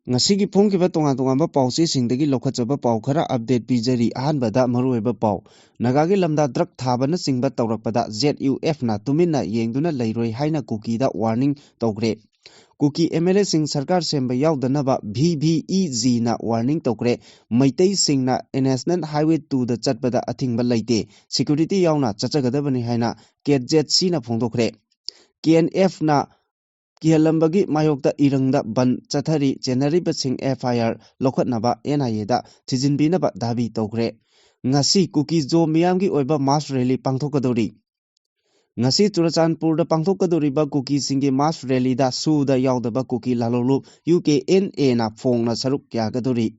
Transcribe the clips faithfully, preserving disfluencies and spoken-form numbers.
ꯉꯁꯤꯒꯤ ꯐꯣꯡꯈꯤꯕ ꯇꯣꯉꯥꯟ ꯇꯣꯉꯥꯟꯕ ꯄꯥꯎꯆꯦꯁꯤꯡꯗꯒꯤ ꯂꯧꯈꯠꯆꯕ ꯄꯥꯎ ꯈꯔ update ꯄꯤꯖꯔꯤ꯫ ꯑꯍꯥꯟꯕꯗ ꯃꯔꯨꯑꯣꯏꯕ ꯄꯥꯎ, ꯅꯥꯒꯥꯒꯤ ꯂꯝꯗ drug ꯊꯥꯕꯅꯆꯤꯡꯕ ꯇꯧꯔꯛꯄꯗ Z U F ꯅ ꯇꯨꯃꯤꯟꯅ ꯌꯦꯡꯗꯨꯅ ꯂꯩꯔꯣꯏ ꯍꯥꯏꯅ ꯀꯨꯀꯤꯗ warning ꯇꯧꯈ꯭ꯔꯦ꯫ ꯀꯨꯀꯤ M L A ꯁꯤꯡ ꯁꯔꯀꯥꯔ ꯁꯦꯝꯕ ꯌꯥꯎꯗꯅꯕ V V E G ꯅ warning ꯇꯧꯈ꯭ꯔꯦ꯫ ꯃꯩꯇꯩꯁꯤꯡꯅ National Highway two ꯗ ꯆꯠꯄꯗ ꯑꯊꯤꯡꯕ ꯂꯩꯇꯦ, security ꯌꯥꯎꯅ ꯆꯠꯆꯒꯗꯕꯅꯤ ꯍꯥꯏꯅ K Z C ꯅ ꯐꯣꯡꯗꯣꯛꯈ꯭ꯔꯦ꯫ K N F ꯅ ꯀꯤꯍꯜꯂꯝꯕꯒꯤ ꯃꯥꯌꯣꯛꯇ ꯏꯔꯪꯗ ꯕꯟ ꯆꯠꯊꯔꯤ꯫ ꯆꯦꯟꯅꯔꯤꯕꯁꯤꯡ F I R ꯂꯧꯈꯠꯅꯕ N I A ꯗ ꯊꯤꯖꯤꯟꯕꯤꯅꯕ ꯗꯥꯕꯤ ꯇꯧꯈ꯭ꯔꯦ꯫ ꯉꯁꯤ ꯀꯨꯀꯤ ꯖꯣ ꯃꯤꯌꯥꯝꯒꯤ ꯑꯣꯏꯕ mass rally ꯄꯥꯡꯊꯣꯛꯀꯗꯧꯔꯤ꯫ ꯉꯁꯤ ꯆꯨꯔꯆꯥꯟꯄꯨꯔꯗ ꯄꯥꯡꯊꯣꯛꯀꯗꯧꯔꯤꯕ ꯀꯨꯀꯤꯁꯤꯡꯒꯤ mass rally ꯗ ꯁꯨꯗ ꯌꯥꯎꯗꯕ ꯀꯨꯀꯤ ꯂꯥꯂꯣꯡꯂꯨꯞ U K N A ꯅ ꯐꯣꯡꯅ ꯁꯔꯨꯛ ꯌꯥꯒꯗꯧꯔꯤ꯫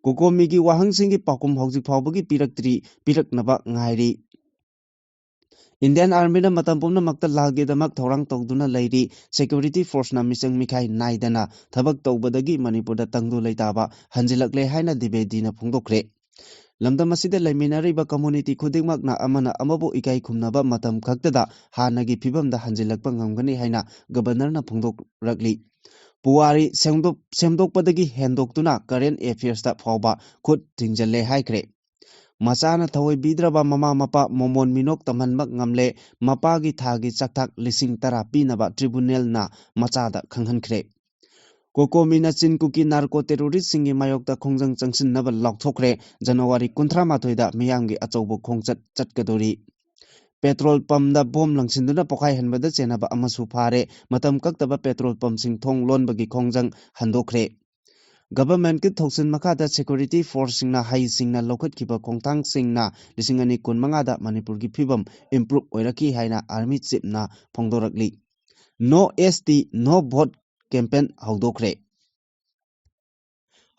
ꯀꯣꯀꯣꯃꯤꯒꯤ ꯋꯥꯍꯪꯁꯤꯡꯒꯤ ꯄꯥꯎꯈꯨꯝ ꯍꯧꯖꯤꯛ ꯐꯥꯎꯕꯒꯤ ꯄꯤꯔꯛꯇ꯭ꯔꯤ, ꯄꯤꯔꯛꯅꯕ ꯉꯥꯏꯔꯤ꯫ Indian Army ꯅ ꯃꯇꯝ ꯄꯨꯝꯅꯃꯛꯇ ꯂꯥꯜꯒꯤꯗꯃꯛ ꯊꯧꯔꯥꯡ ꯇꯧꯗꯨꯅ ꯂꯩꯔꯤ꯫ Security force ꯅ ꯃꯤꯆꯪ ꯃꯤꯈꯥꯏ ꯅꯥꯏꯗꯅ ꯊꯕꯛ ꯇꯧꯕꯗꯒꯤ ꯃꯅꯤꯄꯨꯔꯗ ꯇꯪꯗꯨ ꯂꯩꯇꯥꯕ ꯍꯟꯖꯤꯜꯂꯛꯂꯦ ꯍꯥꯏꯅ ꯗ꯭ꯋꯤꯕꯦꯗꯤꯅ ꯐꯣꯡꯗꯣꯛꯈ꯭ꯔꯦ꯫ ꯂꯝꯗꯝ ꯑꯁꯤꯗ ꯂꯩꯃꯤꯟꯅꯔꯤꯕ community ꯈꯨꯗꯤꯡꯃꯛꯅ ꯑꯃꯅ ꯑꯃꯕꯨ ꯏꯀꯥꯏ ꯈꯨꯝꯅꯕ ꯃꯇꯝ ꯈꯛꯇꯗ ꯍꯥꯟꯅꯒꯤ ꯐꯤꯕꯝꯗ ꯍꯟꯖꯤꯜꯂꯛꯄ ꯉꯝꯒꯅꯤ ꯍꯥꯏꯅ Governor ꯅ ꯐꯣꯡꯗꯣꯛꯂꯛꯂꯤ꯫ ꯄꯨꯋꯥꯔꯤ ꯁꯦꯝꯗꯣꯛ-, ꯁꯦꯝꯗꯣꯛꯄꯗꯒꯤ ꯍꯦꯟꯗꯣꯛꯇꯨꯅ current affairs ꯇ ꯐꯥꯎꯕ ꯈꯨꯠ ꯊꯤꯡꯖꯤꯜꯂꯦ ꯍꯥꯏꯈ꯭ꯔꯦ꯫ ꯃꯆꯥꯅ ꯊꯑꯣꯏꯕꯤꯗ꯭ꯔꯕ ꯃꯃꯥ ꯃꯄꯥ ꯃꯣꯃꯣꯟ ꯃꯤꯅꯣꯛ ꯇꯝꯍꯟꯕ ꯉꯝꯂꯦ꯫ ꯃꯄꯥꯒꯤ ꯊꯥꯒꯤ ꯆꯥꯛꯊꯥꯛ ꯂꯤꯁꯤꯡ ꯇꯔꯥ ꯄꯤꯅꯕ tribunal ꯅ ꯃꯆꯥꯗ ꯈꯪꯍꯟꯈ꯭ꯔꯦ꯫ ꯀꯣꯀꯣꯃꯤꯅ ꯆꯤꯟ ꯀꯨꯀꯤ narco terrorist ꯁꯤꯡꯒꯤ ꯃꯥꯌꯣꯛꯇ ꯈꯣꯡꯖꯪ ꯆꯪꯁꯤꯟꯅꯕ ꯂꯥꯎꯊꯣꯛꯈ꯭ꯔꯦ꯫ January ꯀꯨꯟꯊ꯭ꯔꯥ ꯃꯥꯊꯣꯏꯗ ꯃꯤꯌꯥꯝꯒꯤ ꯑꯆꯧꯕ ꯈꯣꯡꯆꯠ ꯆꯠꯀꯗꯧꯔꯤ꯫ Petrol pump ꯗ bomb ꯂꯪꯁꯤꯟꯗꯨꯅ ꯄꯣꯈꯥꯏꯍꯟꯕꯗ ꯆꯦꯟꯅꯕ ꯑꯃꯁꯨ ꯐꯥꯔꯦ꯫ ꯃꯇꯝ ꯀꯛꯇꯕ petrol pump ꯁꯤꯡ ꯊꯣꯡ ꯂꯣꯟꯕꯒꯤ ꯈꯣꯡꯖꯪ ꯍꯟꯗꯣꯛꯈ꯭ꯔꯦ꯫ Government ꯀꯤ ꯊꯧꯁꯤꯜ ꯃꯈꯥꯗ security force ꯁꯤꯡꯅ ꯍꯩꯁꯤꯡꯅ ꯂꯧꯈꯠꯈꯤꯕ ꯈꯣꯡꯊꯥꯡꯁꯤꯡꯅ ꯂꯤꯁꯤꯡ ꯑꯅꯤ ꯀꯨꯟꯃꯉꯥꯗ ꯃꯅꯤꯄꯨꯔꯒꯤ ꯐꯤꯕꯝ improve ꯑꯣꯏꯔꯛꯈꯤ ꯍꯥꯏꯅ Army Chief ꯅ ꯐꯣꯡꯗꯣꯔꯛꯂꯤ꯫ No S T, No Vote campaign ꯍꯧꯗꯣꯛꯈ꯭ꯔꯦ꯫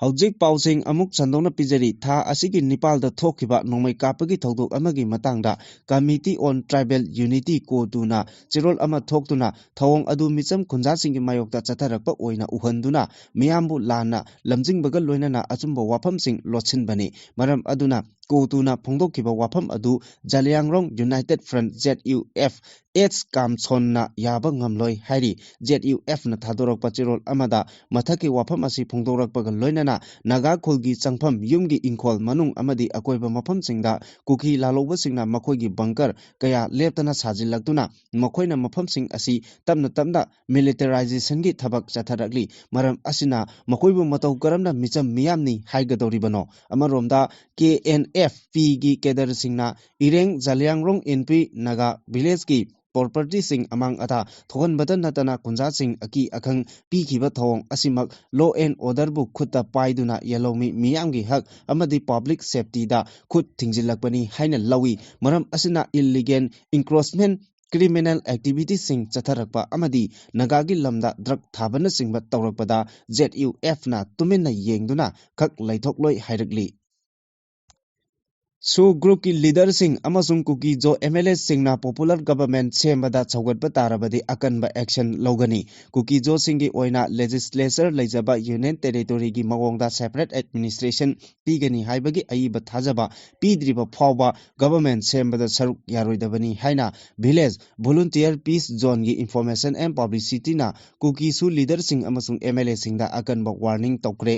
ꯍꯧꯖꯤꯛ ꯄꯥꯎꯁꯤꯡ ꯑꯃꯨꯛ ꯁꯟꯗꯣꯛꯅ ꯄꯤꯖꯔꯤ꯫ ꯊꯥ ꯑꯁꯤꯒꯤ ꯅꯤꯄꯥꯜꯗ ꯊꯣꯛꯈꯤꯕ ꯅꯣꯡꯃꯩ ꯀꯥꯞꯄꯒꯤ ꯊꯧꯗꯣꯛ ꯑꯃꯒꯤ ꯃꯇꯥꯡꯗ Committee on Tribal Unity, CoTU ꯅ ꯆꯦꯔꯣꯜ ꯑꯃ ꯊꯣꯛꯇꯨꯅ ꯊꯧꯑꯣꯡ ꯑꯗꯨ ꯃꯤꯆꯝ ꯈꯨꯟꯖꯥꯁꯤꯡꯒꯤ ꯃꯥꯌꯣꯛꯇ ꯆꯠꯊꯔꯛꯄ ꯑꯣꯏꯅ ꯎꯍꯟꯗꯨꯅ ꯃꯤꯌꯥꯝꯕꯨ ꯂꯥꯟꯅ ꯂꯝꯖꯤꯡꯕꯒ ꯂꯣꯏꯅꯅ ꯑꯆꯨꯝꯕ ꯋꯥꯐꯝꯁꯤꯡ ꯂꯣꯠꯁꯤꯟꯕꯅꯤ꯫ ꯃꯔꯝ ꯑꯗꯨꯅ ꯀꯣꯇꯨꯅ ꯐꯣꯡꯗꯣꯛꯈꯤꯕ ꯋꯥꯐꯝ ꯑꯗꯨ Zeliangrong united front, Z U F, S ꯀꯥꯝꯁꯣꯟꯅ ꯌꯥꯕ ꯉꯝꯂꯣꯏ ꯍꯥꯏꯔꯤ꯫ ꯖꯦꯗ ꯌꯨ ꯑꯦꯐꯅ ꯊꯥꯗꯣꯔꯛꯄ ꯆꯦꯔꯣꯜ ꯑꯃꯗ ꯃꯊꯛꯀꯤ ꯋꯥꯐꯝ ꯑꯁꯤ ꯐꯣꯡꯗꯣꯔꯛꯄꯒ ꯂꯣꯏꯅꯅ ꯅꯥꯒꯥ ꯈꯨꯜꯒꯤ ꯆꯪꯐꯝ, ꯌꯨꯝꯒꯤ ꯏꯪꯈꯣꯜ ꯃꯅꯨꯡ ꯑꯃꯗꯤ ꯑꯀꯣꯏꯕ ꯃꯐꯝꯁꯤꯡꯗ ꯀꯨꯀꯤ ꯂꯥꯜꯍꯧꯕꯁꯤꯡꯅ ꯃꯈꯣꯏꯒꯤ ꯕꯪꯀꯔ ꯀꯌꯥ ꯂꯦꯞꯇꯅ ꯁꯥꯖꯤꯜꯂꯛꯇꯨꯅ ꯃꯈꯣꯏꯅ ꯃꯐꯝꯁꯤꯡ ꯑꯁꯤ ꯇꯞꯅ ꯇꯞꯅ ꯃꯤꯂꯤꯇꯔꯥꯏꯖꯦꯁꯟꯒꯤ ꯊꯕꯛ ꯆꯠꯊꯔꯛꯂꯤ꯫ ꯃꯔꯝ ꯑꯁꯤꯅ ꯃꯈꯣꯏꯕꯨ ꯃꯇꯧ ꯀꯔꯝꯅ ꯃꯤꯆꯝ ꯃꯤꯌꯥꯝꯅꯤ ꯍꯥꯏꯒꯗꯧꯔꯤꯕꯅꯣ? ꯑꯃꯔꯣꯝꯗ ꯀꯦ ꯑꯦꯟ ꯑꯦꯐ ꯄꯤꯒꯤ ꯀꯦꯗꯔꯁꯤꯡꯅ ꯏꯔꯦꯡ ꯖꯂꯤꯌꯥꯡꯔꯣꯡ ꯏꯟꯄꯤ ꯅꯥꯒꯥ ꯚꯤꯂꯦꯖꯀꯤ ꯄ꯭ꯔꯣꯄꯔꯇꯤꯁꯤꯡ ꯑꯃꯥꯡ ꯑꯇꯥ ꯊꯣꯛꯍꯟꯕꯇ ꯅꯠꯇꯅ ꯈꯨꯟꯖꯥꯁꯤꯡ ꯑꯀꯤ ꯑꯈꯪ ꯄꯤꯈꯤꯕ ꯊꯧꯑꯣꯡ ꯑꯁꯤꯃꯛ law and orderꯕꯨ ꯈꯨꯠꯇ ꯄꯥꯏꯗꯨꯅ ꯌꯦꯜꯍꯧꯃꯤ ꯃꯤꯌꯥꯝꯒꯤ ꯍꯛ ꯑꯃꯗꯤ ꯄꯕ꯭ꯂꯤꯛ ꯁꯦꯐꯇꯤꯗ ꯈꯨꯠ ꯊꯤꯡꯖꯤꯜꯂꯛꯄꯅꯤ ꯍꯥꯏꯅ ꯂꯧꯏ꯫ ꯃꯔꯝ ꯑꯁꯤꯅ illegal encroachment, criminal activitiesꯁꯤꯡ ꯆꯠꯊꯔꯛꯄ ꯑꯃꯗꯤ ꯅꯥꯒꯥꯒꯤ ꯂꯝꯗ ꯗ꯭ꯔꯒ ꯊꯥꯕꯅꯆꯤꯡꯕ ꯇꯧꯔꯛꯄꯗ ꯖꯦꯗ ꯌꯨ ꯑꯦꯐꯅ ꯇꯨꯃꯤꯟꯅ ꯌꯦꯡꯗꯨꯅ ꯈꯛ ꯂꯩꯊꯣꯛꯂꯣꯏ ꯍꯥꯏꯔꯛꯂꯤ꯫ ꯁꯨ ꯒ꯭ꯔꯨꯞꯀꯤ ꯂꯤꯗꯔꯁꯤꯡ ꯑꯃꯁꯨꯡ ꯀꯨꯀꯤ ꯖꯣ ꯑꯦꯝ ꯑꯦꯜ ꯑꯦꯁꯤꯡꯅ ꯄꯣꯄꯨꯂꯔ ꯒꯚꯔꯟꯃꯦꯟꯠ ꯁꯦꯝꯕꯗ ꯁꯧꯒꯠꯄ ꯇꯥꯔꯕꯗꯤ ꯑꯀꯟꯕ ꯑꯦꯛꯁꯟ ꯂꯧꯒꯅꯤ꯫ ꯀꯨꯀꯤ ꯖꯣꯁꯤꯡꯒꯤ ꯑꯣꯏꯅ ꯂꯦꯖꯤꯁꯂꯦꯆꯔ ꯂꯩꯖꯕ ꯌꯨꯅꯤꯌꯟ ꯇꯦꯔꯤꯇꯣꯔꯤꯒꯤ ꯃꯑꯣꯡꯗ ꯁꯦꯄꯔꯦꯠ ꯑꯦꯗꯃꯤꯅꯤꯁꯇ꯭ꯔꯦꯁꯟ ꯄꯤꯒꯅꯤ ꯍꯥꯏꯕꯒꯤ ꯑꯏꯕ ꯊꯥꯖꯕ ꯄꯤꯗ꯭ꯔꯤꯕ ꯐꯥꯎꯕ ꯒꯚꯔꯟꯃꯦꯟꯠ ꯁꯦꯝꯕꯗ ꯁꯔꯨꯛ ꯌꯥꯔꯣꯏꯗꯕꯅꯤ ꯍꯥꯏꯅ ꯚꯤꯂꯦꯖ ꯚꯣꯂꯨꯟꯇꯤꯌꯔ ꯄꯤꯁ ꯖꯣꯟꯒꯤ ꯏꯟꯐꯣꯔꯃꯦꯁꯟ ꯑꯦꯟ ꯄꯕ꯭ꯂꯤꯁꯤꯇꯤꯅ ꯀꯨꯀꯤ ꯁꯨ ꯂꯤꯗꯔꯁꯤꯡ ꯑꯃꯁꯨꯡ ꯑꯦꯝ ꯑꯦꯜ ꯑꯦꯁꯤꯡꯗ ꯑꯀꯟꯕ ꯋꯥꯔꯅꯤꯡ ꯇꯧꯈ꯭ꯔꯦ꯫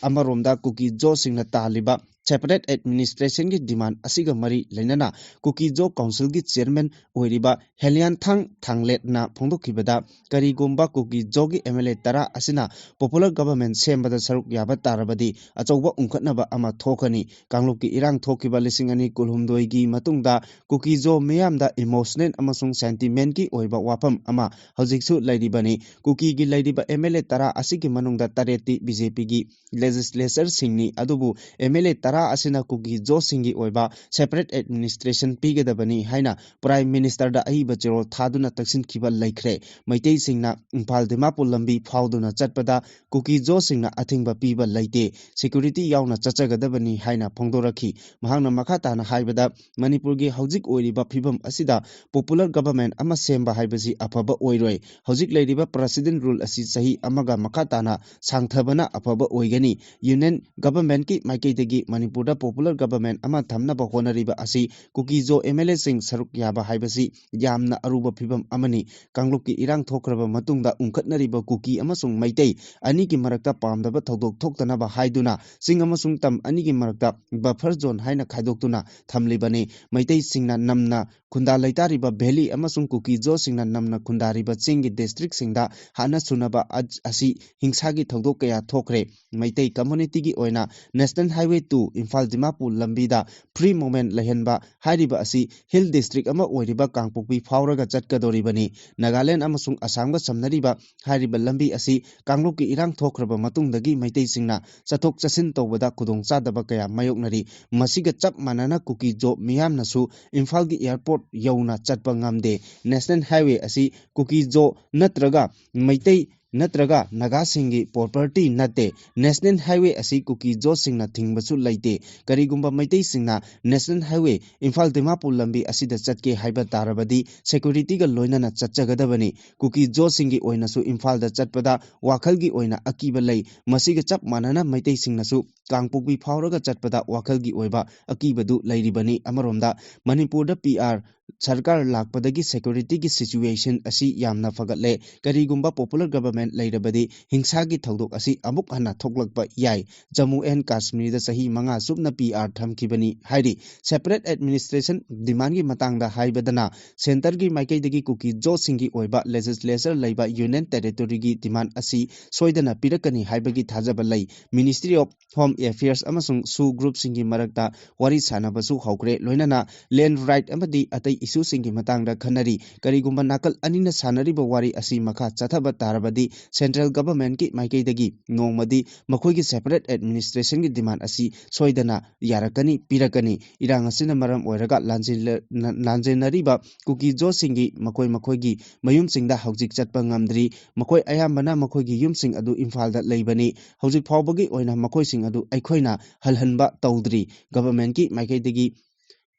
ꯑꯃꯔꯣꯝꯗ ꯀꯨꯀꯤ ꯖꯣꯁꯤꯡꯅ ꯇꯥꯜꯂꯤꯕ ꯁꯦꯄꯔꯦꯠ ꯑꯦꯗꯃꯤꯅꯤꯁꯇ꯭ꯔꯦꯁꯟꯒꯤ ꯗꯤꯃꯥꯟ ꯑꯁꯤꯒ ꯃꯔꯤ ꯂꯩꯅꯅ ꯀꯨꯀꯤ ꯖꯣ ꯀꯥꯎꯟꯁꯤꯜꯒꯤ ꯆꯤꯌꯔꯃꯦꯟ ꯑꯣꯏꯔꯤꯕ ꯍꯦꯂꯤꯌꯥꯟꯊꯥꯡ ꯊꯥꯡꯂꯦꯠꯅ ꯐꯣꯡꯗꯣꯛꯈꯤꯕꯗ, ꯀꯔꯤꯒꯨꯝꯕ ꯀꯨꯀꯤ ꯖꯣꯒꯤ ꯑꯦꯝ ꯑꯦꯜ ꯑꯦ ꯇꯔꯥ ꯑꯁꯤꯅ ꯄꯣꯄꯨꯂꯔ ꯒꯚꯔꯟꯃꯦꯟꯠ ꯁꯦꯝꯕꯗ ꯁꯔꯨꯛ ꯌꯥꯕ ꯇꯥꯔꯕꯗꯤ ꯑꯆꯧꯕ ꯎꯪꯈꯠꯅꯕ ꯑꯃ ꯊꯣꯛꯀꯅꯤ꯫ ꯀꯥꯡꯂꯨꯞꯀꯤ ꯏꯔꯥꯡ ꯊꯣꯛꯈꯤꯕ ꯂꯤꯁꯤꯡ ꯑꯅꯤ ꯀꯨꯟꯍꯨꯝꯗꯣꯏꯒꯤ ꯃꯇꯨꯡꯗ ꯀꯨꯀꯤ ꯖꯣ ꯃꯤꯌꯥꯝꯗ ꯏꯃꯣꯁꯅꯦꯜ ꯑꯃꯁꯨꯡ ꯁꯦꯟꯇꯤꯃꯦꯟꯠꯀꯤ ꯑꯣꯏꯕ ꯋꯥꯐꯝ ꯑꯃ ꯍꯧꯖꯤꯛꯁꯨ ꯂꯩꯔꯤꯕꯅꯤ꯫ ꯀꯨꯀꯤꯒꯤ ꯂꯩꯔꯤꯕ ꯑꯦꯝ ꯑꯦꯜ ꯑꯦ ꯇꯔꯥ ꯑꯁꯤꯒꯤ ꯃꯅꯨꯡꯗ ꯇꯔꯦꯠꯇꯤ ꯕꯤ ꯖꯦ ꯄꯤꯒꯤ ꯂꯦꯖꯤꯁꯂꯦꯆꯔꯁꯤꯡꯅꯤ, ꯑꯗꯨꯕꯨ ꯑꯦꯝ ꯑꯦꯜ ꯑꯦ ꯇꯔꯥ ꯑꯁꯤꯅ ꯀꯨꯀꯤ ꯖꯣꯁꯤꯡꯒꯤ ꯑꯣꯏꯕ ꯁꯦꯄꯔꯦꯠ ꯑꯦꯗꯃꯤꯅꯤꯁꯇ꯭ꯔꯦꯁꯟ ꯄꯤꯒꯗꯕꯅꯤ ꯍꯥꯏꯅ ꯄ꯭ꯔꯥꯏꯝ ꯃꯤꯅꯤꯁꯇꯔꯗ ꯑꯏꯕ ꯆꯦꯔꯣꯜ ꯊꯥꯗꯨꯅ ꯇꯛꯁꯤꯟꯈꯤꯕ ꯂꯩꯈ꯭ꯔꯦ꯫ ꯃꯩꯇꯩꯁꯤꯡꯅ ꯏꯝꯐꯥꯜ ꯗꯤꯃꯥꯄꯨꯔ ꯂꯝꯕꯤ ꯐꯥꯎꯗꯨꯅ ꯆꯠꯄꯗ ꯀꯨꯀꯤ ꯖꯣꯁꯤꯡꯅ ꯑꯊꯤꯡꯕ ꯄꯤꯕ ꯂꯩꯇꯦ, ꯁꯦꯀ꯭ꯌꯨꯔꯤꯇꯤ ꯌꯥꯎꯅ ꯆꯠꯆꯒꯗꯕꯅꯤ ꯍꯥꯏꯅ ꯐꯣꯡꯗꯣꯔꯛꯈꯤ꯫ ꯃꯍꯥꯛꯅ ꯃꯈꯥ ꯇꯥꯅ ꯍꯥꯏꯕꯗ, ꯃꯅꯤꯄꯨꯔꯒꯤ ꯍꯧꯖꯤꯛ ꯑꯣꯏꯔꯤꯕ ꯐꯤꯕꯝ ꯑꯁꯤꯗ ꯄꯣꯄꯨꯂꯔ ꯒꯚꯔꯟꯃꯦꯟꯠ ꯑꯃ ꯁꯦꯝꯕ ꯍꯥꯏꯕꯁꯤ ꯑꯐꯕ ꯑꯣꯏꯔꯣꯏ꯫ ꯍꯧꯖꯤꯛ ꯂꯩꯔꯤꯕ ꯄ꯭ꯔꯦꯁꯤꯗꯦꯟꯠ ꯔꯨꯜ ꯑꯁꯤ ꯆꯍꯤ ꯑꯃꯒ ꯃꯈꯥ ꯇꯥꯅ ꯁꯥꯡꯊꯕꯅ ꯑꯐꯕ ꯑꯣꯏꯒꯅꯤ꯫ ꯌꯨꯅꯤꯌꯟ ꯒꯚꯔꯟꯃꯦꯟꯠꯀꯤ ꯃꯥꯏꯀꯩꯗꯒꯤ ꯃꯅꯤꯄꯨꯔꯗ popular government ꯑꯃ ꯊꯝꯅꯕ ꯍꯣꯠꯅꯔꯤꯕ ꯑꯁꯤ ꯀꯨꯀꯤ ꯖꯣ MLAꯁꯤꯡ ꯁꯔꯨꯛ ꯌꯥꯕ ꯍꯥꯏꯕꯁꯤ ꯌꯥꯝꯅ ꯑꯔꯨꯕ ꯐꯤꯕꯝ ꯑꯃꯅꯤ꯫ ꯀꯥꯡꯂꯨꯞꯀꯤ ꯏꯔꯥꯡ ꯊꯣꯛꯈ꯭ꯔꯕ ꯃꯇꯨꯡꯗ ꯎꯪꯈꯠꯅꯔꯤꯕ ꯀꯨꯀꯤ ꯑꯃꯁꯨꯡ ꯃꯩꯇꯩ ꯑꯅꯤꯒꯤ ꯃꯔꯛꯇ ꯄꯥꯝꯗꯕ ꯊꯧꯗꯣꯛ ꯊꯣꯛꯇꯅꯕ ꯍꯥꯏꯗꯨꯅ ꯆꯤꯡ ꯑꯃꯁꯨꯡ ꯇꯝ ꯑꯅꯤꯒꯤ ꯃꯔꯛꯇ buffer zone ꯍꯥꯏꯅ ꯈꯥꯏꯗꯣꯛꯇꯨꯅ ꯊꯝꯂꯤꯕꯅꯤ꯫ ꯃꯩꯇꯩꯁꯤꯡꯅ ꯅꯝꯅ ꯈꯨꯟꯗꯥ ꯂꯩꯇꯥꯔꯤꯕ valley ꯑꯃꯁꯨꯡ ꯀꯨꯀꯤ ꯖꯣꯁꯤꯡꯅ ꯅꯝꯅ ꯈꯨꯟꯗꯥꯔꯤꯕ ꯆꯤꯡꯒꯤ districtꯁꯤꯡꯗ ꯍꯥꯠꯅ ꯁꯨꯅꯕ ꯑ-, ꯑꯁꯤ ꯍꯤꯡꯁꯥꯒꯤ ꯊꯧꯗꯣꯛ ꯀꯌꯥ ꯊꯣꯛꯈ꯭ꯔꯦ꯫ ꯃꯩꯇꯩ communityꯒꯤ ꯑꯣꯏꯅ National Highway two Imphal Dimapur ꯂꯝꯕꯤꯗ free movement ꯂꯩꯍꯟꯕ ꯍꯥꯏꯔꯤꯕ ꯑꯁꯤ hill district ꯑꯃ ꯑꯣꯏꯔꯤꯕ ꯀꯥꯡꯄꯣꯛꯄꯤ ꯐꯥꯎꯔꯒ ꯆꯠꯀꯗꯧꯔꯤꯕꯅꯤ꯫ ꯅꯥꯒꯥꯂꯦꯟ ꯑꯃꯁꯨꯡ ꯑꯁꯥꯝꯒ ꯁꯝꯅꯔꯤꯕ ꯍꯥꯏꯔꯤꯕ ꯂꯝꯕꯤ ꯑꯁꯤ ꯀꯥꯡꯂꯨꯞꯀꯤ ꯏꯔꯥꯡ ꯊꯣꯛꯈ꯭ꯔꯕ ꯃꯇꯨꯡꯗꯒꯤ ꯃꯩꯇꯩꯁꯤꯡꯅ ꯆꯠꯊꯣꯛ ꯆꯠꯁꯤꯟ ꯇꯧꯕꯗ ꯈꯨꯗꯣꯡꯆꯥꯗꯕ ꯀꯌꯥ ꯃꯥꯌꯣꯛꯅꯔꯤ꯫ ꯃꯁꯤꯒ ꯆꯞ ꯃꯥꯟꯅꯅ ꯀꯨꯀꯤ ꯖꯣ ꯃꯤꯌꯥꯝꯅꯁꯨ ꯏꯝꯐꯥꯜꯒꯤ airport ꯌꯧꯅ ꯆꯠꯄ ꯉꯝꯗꯦ꯫ National Highway ꯑꯁꯤ ꯀꯨꯀꯤ ꯖꯣ ꯅꯠꯇ꯭ꯔꯒ ꯃꯩꯇꯩ ꯅꯠꯇ꯭ꯔꯒ ꯅꯥꯒꯥꯁꯤꯡꯒꯤ property ꯅꯠꯇꯦ꯫ National Highway ꯑꯁꯤ ꯀꯨꯀꯤ ꯖꯣꯁꯤꯡꯅ ꯊꯤꯡꯕꯁꯨ ꯂꯩꯇꯦ꯫ ꯀꯔꯤꯒꯨꯝꯕ ꯃꯩꯇꯩꯁꯤꯡꯅ National Highway ꯏꯝꯐꯥꯜ ꯗꯤꯃꯥꯄꯨꯔ ꯂꯝꯕꯤ ꯑꯁꯤꯗ ꯆꯠꯀꯦ ꯍꯥꯏꯕ ꯇꯥꯔꯕꯗꯤ securityꯒ ꯂꯣꯏꯅꯅ ꯆꯠꯆꯒꯗꯕꯅꯤ꯫ ꯀꯨꯀꯤ ꯖꯣꯁꯤꯡꯒꯤ ꯑꯣꯏꯅꯁꯨ ꯏꯝꯐꯥꯜꯗ ꯆꯠꯄꯗ ꯋꯥꯈꯜꯒꯤ ꯑꯣꯏꯅ ꯑꯀꯤꯕ ꯂꯩ꯫ ꯃꯁꯤꯒ ꯆꯞ ꯃꯥꯟꯅꯅ ꯃꯩꯇꯩꯁꯤꯡꯅꯁꯨ ꯀꯥꯡꯄꯣꯛꯄꯤ ꯐꯥꯎꯔꯒ ꯆꯠꯄꯗ ꯋꯥꯈꯜꯒꯤ ꯑꯣꯏꯕ ꯑꯀꯤꯕꯗꯨ ꯂꯩꯔꯤꯕꯅꯤ꯫ ꯑꯃꯔꯣꯝꯗ ꯃꯅꯤꯄꯨꯔꯗ PR ꯁꯔꯀꯥꯔ ꯂꯥꯛꯄꯗꯒꯤ securityꯒꯤ situation ꯑꯁꯤ ꯌꯥꯝꯅ ꯐꯒꯠꯂꯦ꯫ ꯀꯔꯤꯒꯨꯝꯕ popular government ꯂꯩꯔꯕꯗꯤ ꯍꯤꯡꯁꯥꯒꯤ ꯊꯧꯗꯣꯛ ꯑꯁꯤ ꯑꯃꯨꯛ ꯍꯟꯅ ꯊꯣꯛꯂꯛꯄ ꯌꯥꯏ꯫ ꯖꯝꯃꯨ ꯑꯦꯟ ꯀꯥꯁꯃꯤꯔꯗ ꯆꯍꯤ ꯃꯉꯥ ꯆꯨꯞꯅ PR ꯊꯝꯈꯤꯕꯅꯤ ꯍꯥꯏꯔꯤ꯫ Separate administration demandꯒꯤ ꯃꯇꯥꯡꯗ ꯍꯥꯏꯕꯗꯅ centreꯒꯤ ꯃꯥꯏꯀꯩꯗꯒꯤ ꯀꯨꯀꯤ ꯖꯣꯁꯤꯡꯒꯤ ꯑꯣꯏꯕ legislature ꯂꯩꯕ union territoryꯒꯤ demand ꯑꯁꯤ ꯁꯣꯏꯗꯅ ꯄꯤꯔꯛꯀꯅꯤ ꯍꯥꯏꯕꯒꯤ ꯊꯥꯖꯕ ꯂꯩ꯫ Ministry of Home Affairs ꯑꯃꯁꯨꯡ SoO groupꯁꯤꯡꯒꯤ ꯃꯔꯛꯇ ꯋꯥꯔꯤ ꯁꯥꯟꯅꯕꯁꯨ ꯍꯧꯈ꯭ꯔꯦ꯫ ꯂꯣꯏꯅꯅ land right ꯑꯃꯗꯤ ꯑꯇꯩ issueꯁꯤꯡꯒꯤ ꯃꯇꯥꯡꯗ ꯈꯟꯅꯔꯤ꯫ ꯀꯔꯤꯒꯨꯝꯕ ꯅꯥꯀꯜ ꯑꯅꯤꯅ ꯁꯥꯟꯅꯔꯤꯕ ꯋꯥꯔꯤ ꯑꯁꯤ ꯃꯈꯥ ꯆꯠꯊꯕ ꯇꯥꯔꯕꯗꯤ central governmentꯀꯤ ꯃꯥꯏꯀꯩꯗꯒꯤ ꯅꯣꯡꯃꯗꯤ ꯃꯈꯣꯏꯒꯤ separate administrationꯒꯤ demand ꯑꯁꯤ ꯁꯣꯏꯗꯅ ꯌꯥꯔꯛꯀꯅꯤ, ꯄꯤꯔꯛꯀꯅꯤ꯫ ꯏꯔꯥꯡ ꯑꯁꯤꯅ ꯃꯔꯝ ꯑꯣꯏꯔꯒ ꯂꯥꯟꯖꯦꯜꯂ-, ꯂꯥꯟꯖꯦꯟꯅꯔꯤꯕ ꯀꯨꯀꯤ ꯖꯣꯁꯤꯡꯒꯤ ꯃꯈꯣꯏ ꯃꯈꯣꯏꯒꯤ ꯃꯌꯨꯝꯁꯤꯡꯗ ꯍꯧꯖꯤꯛ ꯆꯠꯄ ꯉꯝꯗ꯭ꯔꯤ꯫ ꯃꯈꯣꯏ ꯑꯌꯥꯝꯕꯅ ꯃꯈꯣꯏꯒꯤ ꯌꯨꯝꯁꯤꯡ ꯑꯗꯨ ꯏꯝꯐꯥꯜꯗ ꯂꯩꯕꯅꯤ꯫ ꯍꯧꯖꯤꯛ ꯐꯥꯎꯕꯒꯤ ꯑꯣꯏꯅ ꯃꯈꯣꯏꯁꯤꯡ ꯑꯗꯨ ꯑꯩꯈꯣꯏꯅ ꯍꯜꯍꯟꯕ ꯇꯧꯗ꯭ꯔꯤ꯫ Governmentꯀꯤ ꯃꯥꯏꯀꯩꯗꯒꯤ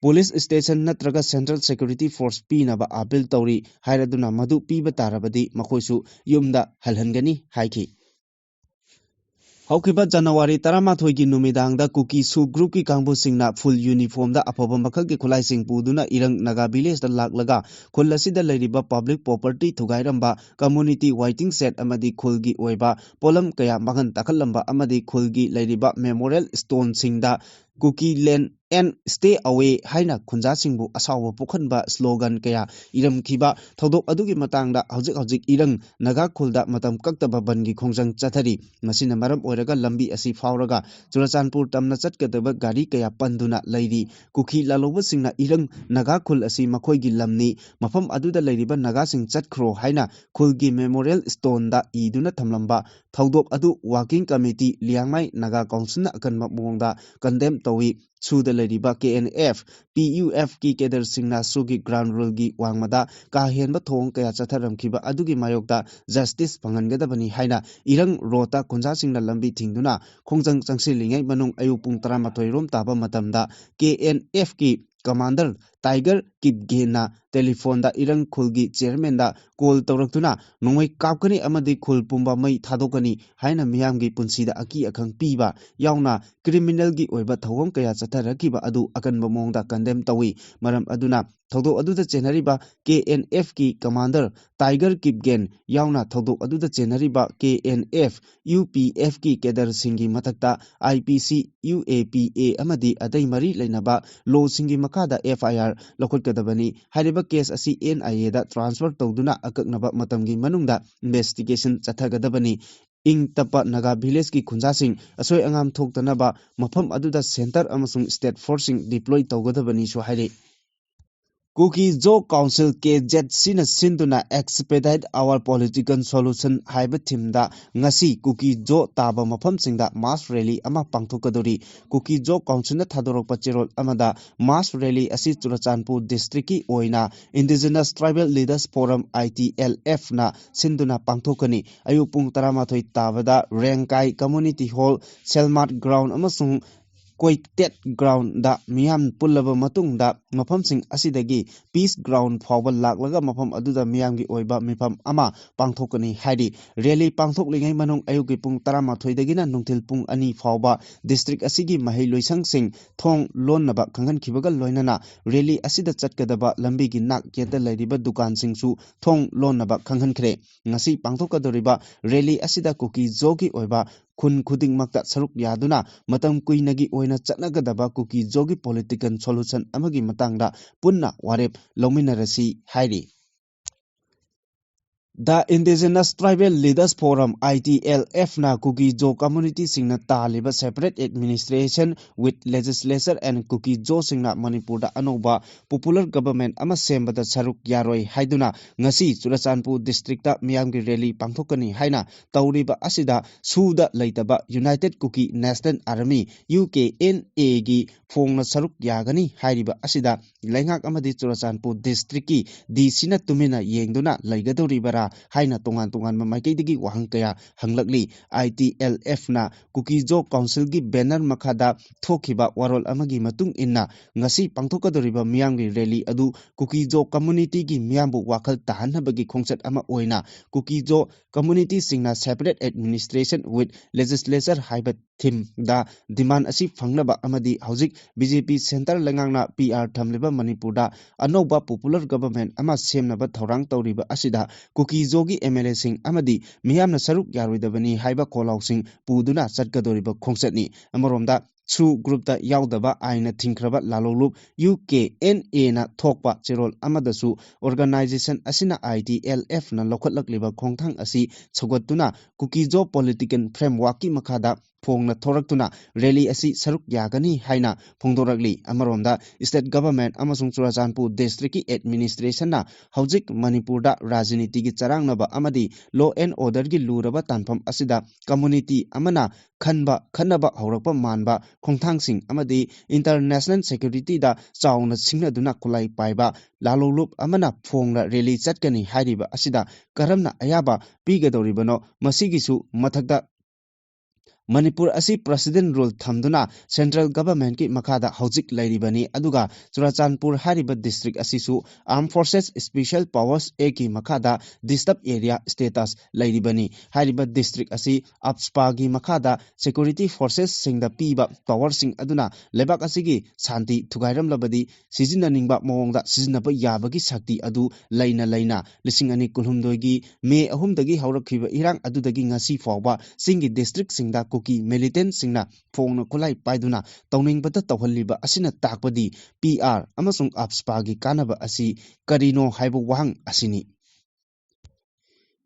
police station ꯅꯠꯇ꯭ꯔꯒ central security force ꯄꯤꯅꯕ appeal ꯇꯧꯔꯤ ꯍꯥꯏꯔꯗꯨꯅ ꯃꯗꯨ ꯄꯤꯕ ꯇꯥꯔꯕꯗꯤ ꯃꯈꯣꯏꯁꯨ ꯌꯨꯝꯗ ꯍꯜꯍꯟꯒꯅꯤ ꯍꯥꯏꯈꯤ꯫ ꯍꯧꯈꯤꯕ ꯖꯅꯋꯥꯔꯤ ꯇꯔꯥꯃꯥꯊꯣꯏꯒꯤ ꯅꯨꯃꯤꯗꯥꯡꯗ ꯀꯨꯀꯤ ꯁꯨ ꯒ꯭ꯔꯨꯞꯀꯤ ꯀꯥꯡꯕꯨꯁꯤꯡꯅ ꯐꯨꯜ ꯌꯨꯅꯤꯐꯣꯔꯝꯗ ꯑꯐꯕ ꯃꯈꯜꯒꯤ ꯈꯨꯠꯂꯥꯏꯁꯤꯡ ꯄꯨꯗꯨꯅ ꯏꯔꯪ ꯅꯥꯒꯥ ꯚꯤꯂꯦꯖꯇ ꯂꯥꯛꯂꯒ ꯈꯨꯜ ꯑꯁꯤꯗ ꯂꯩꯔꯤꯕ ꯄꯕ꯭ꯂꯤꯛ ꯄ꯭ꯔꯣꯄꯔꯇꯤ ꯊꯨꯒꯥꯏꯔꯝꯕ, ꯀꯝꯃꯨꯅꯤꯇꯤ ꯋꯥꯏꯇꯤꯡ ꯁꯦꯠ ꯑꯃꯗꯤ ꯈꯨꯜꯒꯤ ꯑꯣꯏꯕ ꯄꯣꯠꯂꯝ ꯀꯌꯥ ꯃꯥꯡꯍꯟ ꯇꯥꯛꯍꯜꯂꯝꯕ ꯑꯃꯗꯤ ꯈꯨꯜꯒꯤ ꯂꯩꯔꯤꯕ memorial ꯁ꯭ꯇꯣꯟꯁꯤꯡꯗ "Kuki land and stay away" ꯍꯥꯏꯅ ꯈꯨꯟꯖꯥꯁꯤꯡꯕꯨ ꯑꯁꯥꯎꯕ ꯄꯣꯛꯍꯟꯕ ꯁ꯭ꯂꯣꯒꯥꯟ ꯀꯌꯥ ꯏꯔꯝꯈꯤꯕ ꯊꯧꯗꯣꯛ ꯑꯗꯨꯒꯤ ꯃꯇꯥꯡꯗ ꯍꯧꯖꯤꯛ ꯍꯧꯖꯤꯛ ꯏꯔꯪ ꯅꯥꯒꯥ ꯈꯨꯜꯗ ꯃꯇꯝ ꯀꯛꯇꯕ ꯕꯟꯒꯤ ꯈꯣꯡꯖꯪ ꯆꯠꯊꯔꯤ꯫ ꯃꯁꯤꯅ ꯃꯔꯝ ꯑꯣꯏꯔꯒ ꯂꯝꯕꯤ ꯑꯁꯤ ꯐꯥꯎꯔꯒ ꯆꯨꯔꯆꯥꯟꯄꯨꯔ ꯇꯝꯅ ꯆꯠꯀꯗꯕ ꯒꯥꯔꯤ ꯀꯌꯥ ꯄꯟꯗꯨꯅ ꯂꯩꯔꯤ꯫ ꯀꯨꯀꯤ ꯂꯥꯂꯧꯕꯁꯤꯡꯅ ꯏꯔꯪ ꯅꯥꯒꯥ ꯈꯨꯜ ꯑꯁꯤ ꯃꯈꯣꯏꯒꯤ ꯂꯝꯅꯤ, ꯃꯐꯝ ꯑꯗꯨꯗ ꯂꯩꯔꯤꯕ ꯅꯥꯒꯥꯁꯤꯡ ꯆꯠꯈ꯭ꯔꯣ ꯍꯥꯏꯅ ꯈꯨꯜꯒꯤ ꯃꯦꯃꯣꯔꯤꯌꯦꯜ ꯁ꯭ꯇꯣꯟꯗ ꯏꯗꯨꯅ ꯊꯝꯂꯝꯕ ꯊꯧꯗꯣꯛ ꯑꯗꯨ ꯋꯥꯔꯀꯤꯡ ꯀꯃꯤꯇꯤ ꯂꯤꯌꯥꯡꯃꯥꯏ ꯅꯥꯒꯥ ꯀꯥꯎꯟꯁꯤꯜꯅ ꯑꯀꯟꯕ ꯃꯑꯣꯡꯗ ꯀꯟꯗꯦꯝ ꯇꯧꯏ꯫ ꯁꯨꯗ ꯂꯩꯔꯤꯕ K N F, P U ꯑꯦꯐꯀꯤ ꯀꯦꯗꯔꯁꯤꯡꯅ ꯁꯨꯒꯤ ꯒ꯭ꯔꯥꯎꯟ ꯔꯨꯜꯒꯤ ꯋꯥꯡꯃꯗ ꯀꯥ ꯍꯦꯟꯕ ꯊꯧꯑꯣꯡ ꯀꯌꯥ ꯆꯠꯊꯔꯝꯈꯤꯕ ꯑꯗꯨꯒꯤ ꯃꯥꯌꯣꯛꯇ ꯖꯁꯇꯤꯁ ꯐꯪꯍꯟꯒꯗꯕꯅꯤ ꯍꯥꯏꯅ ꯏꯔꯪ ꯔꯣꯗꯇ ꯈꯨꯟꯖꯥꯁꯤꯡꯅ ꯂꯝꯕꯤ ꯊꯤꯡꯗꯨꯅ ꯈꯣꯡꯖꯪ ꯆꯪꯁꯤꯜꯂꯤꯉꯩ ꯃꯅꯨꯡ ꯑꯌꯨꯛ ꯄꯨꯡ ꯇꯔꯥꯃꯥꯊꯣꯏ ꯔꯣꯝ ꯇꯥꯕ ꯃꯇꯝꯗ ꯀꯦ ꯑꯦꯟ ꯑꯦꯐꯀꯤ ꯀꯃꯥꯟꯗꯔ ꯇꯥꯏꯒꯔ ꯀꯤꯞꯒꯦꯟꯅ ꯇꯦꯂꯤꯐꯣꯟꯗ ꯏꯔꯪ ꯈꯨꯜꯒꯤ ꯆꯤꯌꯔꯃꯦꯟꯗ ꯀꯣꯜ ꯇꯧꯔꯛꯇꯨꯅ ꯅꯣꯡꯃꯩ ꯀꯥꯞꯀꯅꯤ ꯑꯃꯗꯤ ꯈꯨꯜ ꯄꯨꯝꯕ ꯃꯩ ꯊꯥꯗꯣꯛꯀꯅꯤ ꯍꯥꯏꯅ ꯃꯤꯌꯥꯝꯒꯤ ꯄꯨꯟꯁꯤꯗ ꯑꯀꯤ ꯑꯈꯪ ꯄꯤꯕ ꯌꯥꯎꯅ ꯀ꯭ꯔꯤꯃꯤꯅꯦꯜꯒꯤ ꯑꯣꯏꯕ ꯊꯧꯑꯣꯡ ꯀꯌꯥ ꯆꯠꯊꯔꯛꯈꯤꯕ ꯑꯗꯨ ꯑꯀꯟꯕ ꯃꯑꯣꯡꯗ ꯀꯟꯗꯦꯝ ꯇꯧꯏ꯫ ꯃꯔꯝ ꯑꯗꯨꯅ ꯊꯧꯗꯣꯛ ꯑꯗꯨꯗ ꯆꯦꯟꯅꯔꯤꯕ ꯀꯦ ꯑꯦꯟ ꯑꯦꯐꯀꯤ ꯀꯃꯥꯟꯗꯔ ꯇꯥꯏꯒꯔ ꯀꯤꯞꯒꯦꯟ ꯌꯥꯎꯅ ꯊꯧꯗꯣꯛ ꯑꯗꯨꯗ ꯆꯦꯟꯅꯔꯤꯕ ꯀꯦ ꯑꯦꯟ ꯑꯦꯐ, ꯌꯨ ꯄꯤ ꯑꯦꯐꯀꯤ ꯀꯦꯗꯔꯁꯤꯡꯒꯤ ꯃꯊꯛꯇ ꯑꯥꯏ ꯄꯤ ꯁꯤ, ꯌꯨ ꯑꯦ ꯄꯤ ꯑꯦ ꯑꯃꯗꯤ ꯑꯇꯩ ꯃꯔꯤ ꯂꯩꯅꯕ ꯂꯣꯁꯤꯡꯒꯤ ꯃꯈꯥꯗ ꯑꯦꯐ ꯑꯥꯏ ꯑꯥꯔ ꯂꯧꯈꯠꯀꯗꯕꯅꯤ꯫ ꯍꯥꯏꯔꯤꯕ ꯀꯦꯁ ꯑꯁꯤ ꯑꯦꯟ ꯑꯥꯏ ꯑꯦꯗ ꯇ꯭ꯔꯥꯟꯁꯐꯔ ꯇꯧꯗꯨꯅ ꯑꯀꯛꯅꯕ ꯃꯇꯝꯒꯤ ꯃꯅꯨꯡꯗ ꯏꯟꯚꯦꯁꯇꯤꯒꯦꯁꯟ ꯆꯠꯊꯒꯗꯕꯅꯤ꯫ ꯏꯪ ꯇꯞꯄ ꯅꯥꯒꯥ ꯚꯤꯂꯦꯖꯀꯤ ꯈꯨꯟꯖꯥꯁꯤꯡ ꯑꯁꯣꯏ ꯑꯉꯥꯝ ꯊꯣꯛꯇꯅꯕ ꯃꯐꯝ ꯑꯗꯨꯗ ꯁꯦꯟꯇꯔ ꯑꯃꯁꯨꯡ ꯁ꯭ꯇꯦꯠ ꯐꯣꯔꯁꯁꯤꯡ ꯗꯤꯄ꯭ꯂꯣꯏ ꯇꯧꯒꯗꯕꯅꯤꯁꯨ ꯍꯥꯏꯔꯤ꯫ ꯀꯨꯀꯤ ꯖꯣ ꯀꯥꯎꯟꯁꯤꯜ, ꯀꯦ ꯖꯦꯠ ꯁꯤꯅ ꯁꯤꯟꯗꯨꯅ "Expedite Our Political Solution" ꯍꯥꯏꯕ ꯊꯤꯝꯗ ꯉꯁꯤ ꯀꯨꯀꯤ ꯖꯣ ꯇꯥꯕ ꯃꯐꯝꯁꯤꯡꯗ ꯃꯥꯁ ꯔꯦꯂꯤ ꯑꯃ ꯄꯥꯡꯊꯣꯛꯀꯗꯧꯔꯤ꯫ ꯀꯨꯀꯤ ꯖꯣ ꯀꯥꯎꯟꯁꯤꯜꯅ ꯊꯥꯗꯣꯔꯛꯄ ꯆꯦꯔꯣꯜ ꯑꯃꯗ ꯃꯥꯁ ꯔꯦꯂꯤ ꯑꯁꯤ ꯆꯨꯔꯆꯥꯟꯄꯨꯔ ꯗꯤꯁꯇ꯭ꯔꯤꯛꯀꯤ ꯑꯣꯏꯅ Indigenous Tribal Leaders Forum, I T L F, ꯅ ꯁꯤꯟꯗꯨꯅ ꯄꯥꯡꯊꯣꯛꯀꯅꯤ꯫ ꯑꯌꯨꯛ ꯄꯨꯡ ꯇꯔꯥꯃꯥꯊꯣꯏ ꯇꯥꯕꯗ ꯔꯦꯡꯀꯥꯏ ꯀꯝꯃꯨꯅꯤꯇꯤ ꯍꯣꯜ, ꯁꯦꯜꯃꯥꯠ ꯒ꯭ꯔꯥꯎꯟ ꯑꯃꯁꯨꯡ ꯀꯣꯏꯇꯦꯠ ꯒ꯭ꯔꯥꯎꯟꯗ ꯃꯤꯌꯥꯝ ꯄꯨꯜꯂꯕ ꯃꯇꯨꯡꯗ ꯃꯐꯝꯁꯤꯡ ꯑꯁꯤꯗꯒꯤ ꯄꯤꯁ ꯒ꯭ꯔꯥꯎꯟ ꯐꯥꯎꯕ ꯂꯥꯛꯂꯒ ꯃꯐꯝ ꯑꯗꯨꯗ ꯃꯤꯌꯥꯝꯒꯤ ꯑꯣꯏꯕ ꯃꯤꯐꯝ ꯑꯃ ꯄꯥꯡꯊꯣꯛꯀꯅꯤ ꯍꯥꯏꯔꯤ꯫ ꯔꯦꯂꯤ ꯄꯥꯡꯊꯣꯛꯂꯤꯉꯩ ꯃꯅꯨꯡ ꯑꯌꯨꯛꯀꯤ ꯄꯨꯡ ꯇꯔꯥꯃꯥꯊꯣꯏꯗꯒꯤꯅ ꯅꯨꯡꯊꯤꯜ ꯄꯨꯡ ꯑꯅꯤ ꯐꯥꯎꯕ ꯗꯤꯁꯇ꯭ꯔꯤꯛ ꯑꯁꯤꯒꯤ ꯃꯍꯩꯂꯣꯏꯁꯪꯁꯤꯡ ꯊꯣꯡ ꯂꯣꯟꯅꯕ ꯈꯪꯍꯟꯈꯤꯕꯒ ꯂꯣꯏꯅꯅ ꯔꯦꯂꯤ ꯑꯁꯤꯗ ꯆꯠꯀꯗꯕ ꯂꯝꯕꯤꯒꯤ ꯅꯥꯛ ꯌꯦꯠꯇ ꯂꯩꯔꯤꯕ ꯗꯨꯀꯥꯟꯁꯤꯡꯁꯨ ꯊꯣꯡ ꯂꯣꯟꯅꯕ ꯈꯪꯍꯟꯈ꯭ꯔꯦ꯫ ꯉꯁꯤ ꯄꯥꯡꯊꯣꯛꯀꯗꯧꯔꯤꯕ ꯔꯦꯂꯤ ꯑꯁꯤꯗ ꯀꯨꯀꯤ ꯖꯣꯒꯤ ꯑꯣꯏꯕ ꯈꯨꯟ ꯈꯨꯗꯤꯡꯃꯛꯇ ꯁꯔꯨꯛ ꯌꯥꯗꯨꯅ ꯃꯇꯝ ꯀꯨꯏꯅꯒꯤ ꯑꯣꯏꯅ ꯆꯠꯅꯒꯗꯕ ꯀꯨꯀꯤ ꯖꯣꯒꯤ ꯄꯣꯂꯤꯇꯤꯀꯦꯜ ꯁꯣꯂꯨꯁꯟ ꯑꯃꯒꯤ ꯃꯇꯥꯡꯗ ꯄꯨꯟꯅ ꯋꯥꯔꯦꯞ ꯂꯧꯃꯤꯟꯅꯔꯁꯤ ꯍꯥꯏꯔꯤ꯫ The Indigenous Tribal Leaders Forum, I T L F ꯅ ꯀꯨꯀꯤ ꯖꯣ ꯀꯝꯃ꯭ꯌꯨꯅꯤꯇꯤꯁꯤꯡꯅ ꯇꯥꯜꯂꯤꯕ separate administration with legislature and ꯀꯨꯀꯤ ꯖꯣꯁꯤꯡꯅ ꯃꯅꯤꯄꯨꯔꯗ ꯑꯅꯧꯕ popular government ꯑꯃ ꯁꯦꯝꯕꯗ ꯁꯔꯨꯛ ꯌꯥꯔꯣꯏ ꯍꯥꯏꯗꯨꯅ ꯉꯁꯤ ꯆꯨꯔꯆꯥꯟꯄꯨꯔ ꯗꯤꯁꯇ꯭ꯔꯤꯛꯇ ꯃꯤꯌꯥꯝꯒꯤ ꯔꯦꯂꯤ ꯄꯥꯡꯊꯣꯛꯀꯅꯤ ꯍꯥꯏꯅ ꯇꯧꯔꯤꯕ ꯑꯁꯤꯗ ꯁꯨꯗ ꯂꯩꯇꯕ United Kuki National Army, U K N A ꯒꯤ ꯐꯣꯡꯅ ꯁꯔꯨꯛ ꯌꯥꯒꯅꯤ ꯍꯥꯏꯔꯤꯕ ꯑꯁꯤꯗ ꯂꯩꯉꯥꯛ ꯑꯃꯗꯤ ꯆꯨꯔꯆꯥꯟꯄꯨꯔ ꯗꯤꯁꯇ꯭ꯔꯤꯛꯀꯤ ꯗꯤ ꯁꯤꯅ ꯇꯨꯃꯤꯟꯅ ꯌꯦꯡꯗꯨꯅ ꯂꯩꯒꯗꯧꯔꯤꯕꯔꯥ ꯍꯥꯏꯅ ꯇꯣꯉꯥꯟ ꯇꯣꯉꯥꯟꯕ ꯃꯥꯏꯀꯩꯗꯒꯤ ꯋꯥꯍꯪ ꯀꯌꯥ ꯍꯪꯂꯛꯂꯤ꯫ I T L F ꯅ ꯀꯨꯀꯤ ꯖꯣ ꯀꯥꯎꯟꯁꯤꯜꯒꯤ ꯕꯦꯅꯔ ꯃꯈꯥꯗ ꯊꯣꯛꯈꯤꯕ ꯋꯥꯔꯣꯜ ꯑꯃꯒꯤ ꯃꯇꯨꯡ ꯏꯟꯅ ꯉꯁꯤ ꯄꯥꯡꯊꯣꯛꯀꯗꯧꯔꯤꯕ ꯃꯤꯌꯥꯝꯒꯤ ꯔꯦꯂꯤ ꯑꯗꯨ ꯀꯨꯀꯤ ꯖꯣ ꯀꯝꯃ꯭ꯌꯨꯅꯤꯇꯤꯒꯤ ꯃꯤꯌꯥꯝꯕꯨ ꯋꯥꯈꯜ ꯇꯥꯍꯟꯅꯕꯒꯤ ꯈꯣꯡꯆꯠ ꯑꯃ ꯑꯣꯏꯅ ꯀꯨꯀꯤ ꯖꯣ ꯀꯝꯃ꯭ꯌꯨꯅꯤꯇꯤꯁꯤꯡꯅ separate administration with legislature ꯍꯥꯏꯕ ꯊꯤꯝꯗ ꯗꯤꯃꯥꯟ ꯑꯁꯤ ꯐꯪꯅꯕ ꯑꯃꯗꯤ ꯍꯧꯖꯤꯛ B J P centre ꯂꯩꯉꯥꯛꯅ P R ꯊꯝꯂꯤꯕ ꯃꯅꯤꯄꯨꯔꯗ ꯑꯅꯧꯕ popular government ꯑꯃ ꯁꯦꯝꯅꯕ ꯊꯧꯔꯥꯡ ꯇꯧꯔꯤꯕ ꯑꯁꯤꯗ ꯀꯨꯀꯤ ꯖꯣꯒꯤ M L A ꯁꯤꯡ ꯑꯃꯗꯤ ꯃꯤꯌꯥꯝꯅ ꯁꯔꯨꯛ ꯌꯥꯔꯣꯏꯗꯕꯅꯤ ꯍꯥꯏꯕ ꯈꯣꯜꯂꯥꯎꯁꯤꯡ ꯄꯨꯗꯨꯅ ꯆꯠꯀꯗꯧꯔꯤꯕ ꯈꯣꯡꯆꯠꯅꯤ꯫ ꯑꯃꯔꯣꯝꯗ ꯁꯨ ꯒ꯭ꯔꯨꯞꯇ ꯌꯥꯎꯗꯕ ꯑꯥꯏꯟꯅ ꯊꯤꯡꯈ꯭ꯔꯕ ꯂꯥꯂꯣꯡꯂꯨꯞ U K N A ꯅ ꯊꯣꯛꯄ ꯆꯦꯔꯣꯜ ꯑꯃꯗꯁꯨ organization ꯑꯁꯤꯅ I T L F ꯅ ꯂꯧꯈꯠꯂꯛꯂꯤꯕ ꯈꯣꯡꯊꯥꯡ ꯑꯁꯤ ꯁꯧꯒꯠꯇꯨꯅ ꯀꯨꯀꯤ ꯖꯣ political framework ꯀꯤ ꯃꯈꯥꯗ ꯐꯣꯡꯅ ꯊꯣꯔꯛꯇꯨꯅ ꯔꯦꯂꯤ ꯑꯁꯤ ꯁꯔꯨꯛ ꯌꯥꯒꯅꯤ ꯍꯥꯏꯅ ꯐꯣꯡꯗꯣꯔꯛꯂꯤ꯫ ꯑꯃꯔꯣꯝꯗ state government ꯑꯃꯁꯨꯡ ꯆꯨꯔꯆꯥꯟꯄꯨꯔ ꯗꯤꯁꯇ꯭ꯔꯤꯛꯀꯤ administration ꯅ ꯍꯧꯖꯤꯛ ꯃꯅꯤꯄꯨꯔꯗ ꯔꯥꯖꯅꯤꯇꯤꯒꯤ ꯆꯔꯥꯡꯅꯕ ꯑꯃꯗꯤ law and order ꯒꯤ ꯂꯨꯔꯕ ꯇꯥꯟꯐꯝ ꯑꯁꯤꯗ community ꯑꯃꯅ ꯈꯟꯕ ꯈꯠꯅꯕ ꯍꯧꯔꯛꯄ ꯃꯥꯟꯕ ꯈꯣꯡꯊꯥꯡꯁꯤꯡ ꯑꯃꯗꯤ international security ꯗ ꯆꯥꯎꯅ ꯁꯤꯡꯅꯗꯨꯅ ꯈꯨꯠꯂꯥꯏ ꯄꯥꯏꯕ ꯂꯥꯂꯣꯡꯂꯨꯞ ꯑꯃꯅ ꯐꯣꯡꯅ ꯔꯦꯂꯤ ꯆꯠꯀꯅꯤ ꯍꯥꯏꯔꯤꯕ ꯑꯁꯤꯗ ꯀꯔꯝꯅ ꯑꯌꯥꯕ ꯄꯤꯒꯗꯧꯔꯤꯕꯅꯣ? ꯃꯁꯤꯒꯤꯁꯨ ꯃꯊꯛꯇ ꯃꯅꯤꯄꯨꯔ ꯑꯁꯤ President Rule ꯊꯝꯗꯨꯅ Central Governmentꯀꯤ ꯃꯈꯥꯗ ꯍꯧꯖꯤꯛ ꯂꯩꯔꯤꯕꯅꯤ꯫ ꯑꯗꯨꯒ ꯆꯨꯔꯥꯆꯥꯟꯄꯨꯔ ꯍꯥꯏꯔꯤꯕ district ꯑꯁꯤꯁꯨ Armed Forces Special Powers Actꯀꯤ ꯃꯈꯥꯗ Disturbed Area Status ꯂꯩꯔꯤꯕꯅꯤ꯫ ꯍꯥꯏꯔꯤꯕ district ꯑꯁꯤ AFSPAꯒꯤ ꯃꯈꯥꯗ security forcesꯁꯤꯡꯗ ꯄꯤꯕ powerꯁꯤꯡ ꯑꯗꯨꯅ ꯂꯩꯕꯥꯛ ꯑꯁꯤꯒꯤ ꯁꯥꯟꯇꯤ ꯊꯨꯒꯥꯏꯔꯝꯂꯕꯗꯤ ꯁꯤꯖꯤꯟꯅꯅꯤꯡꯕ ꯃꯑꯣꯡꯗ ꯁꯤꯖꯤꯟꯅꯕ ꯌꯥꯕꯒꯤ ꯁꯛꯇꯤ ꯑꯗꯨ ꯂꯩꯅ ꯂꯩꯅ ꯂꯤꯁꯤꯡ ꯑꯅꯤ ꯀꯨꯟꯍꯨꯝꯗꯣꯏꯒꯤ May ꯑꯍꯨꯝꯗꯒꯤ ꯍꯧꯔꯛꯈꯤꯕ ꯏꯔꯥꯡ ꯑꯗꯨꯗꯒꯤ ꯉꯁꯤ ꯐꯥꯎꯕ ꯆꯤꯡꯒꯤ districtꯁꯤꯡꯗ ꯀꯨꯀꯤ militantꯁꯤꯡꯅ ꯐꯣꯡꯅ ꯈꯨꯠꯂꯥꯏ ꯄꯥꯏꯗꯨꯅ ꯇꯧꯅꯤꯡꯕꯇ ꯇꯧꯍꯜꯂꯤꯕ ꯑꯁꯤꯅ ꯇꯥꯛꯄꯗꯤ P R ꯑꯃꯁꯨꯡ AFSPAꯒꯤ ꯀꯥꯟꯅꯕ ꯑꯁꯤ ꯀꯔꯤꯅꯣ ꯍꯥꯏꯕ ꯋꯥꯍꯪ ꯑꯁꯤꯅꯤ꯫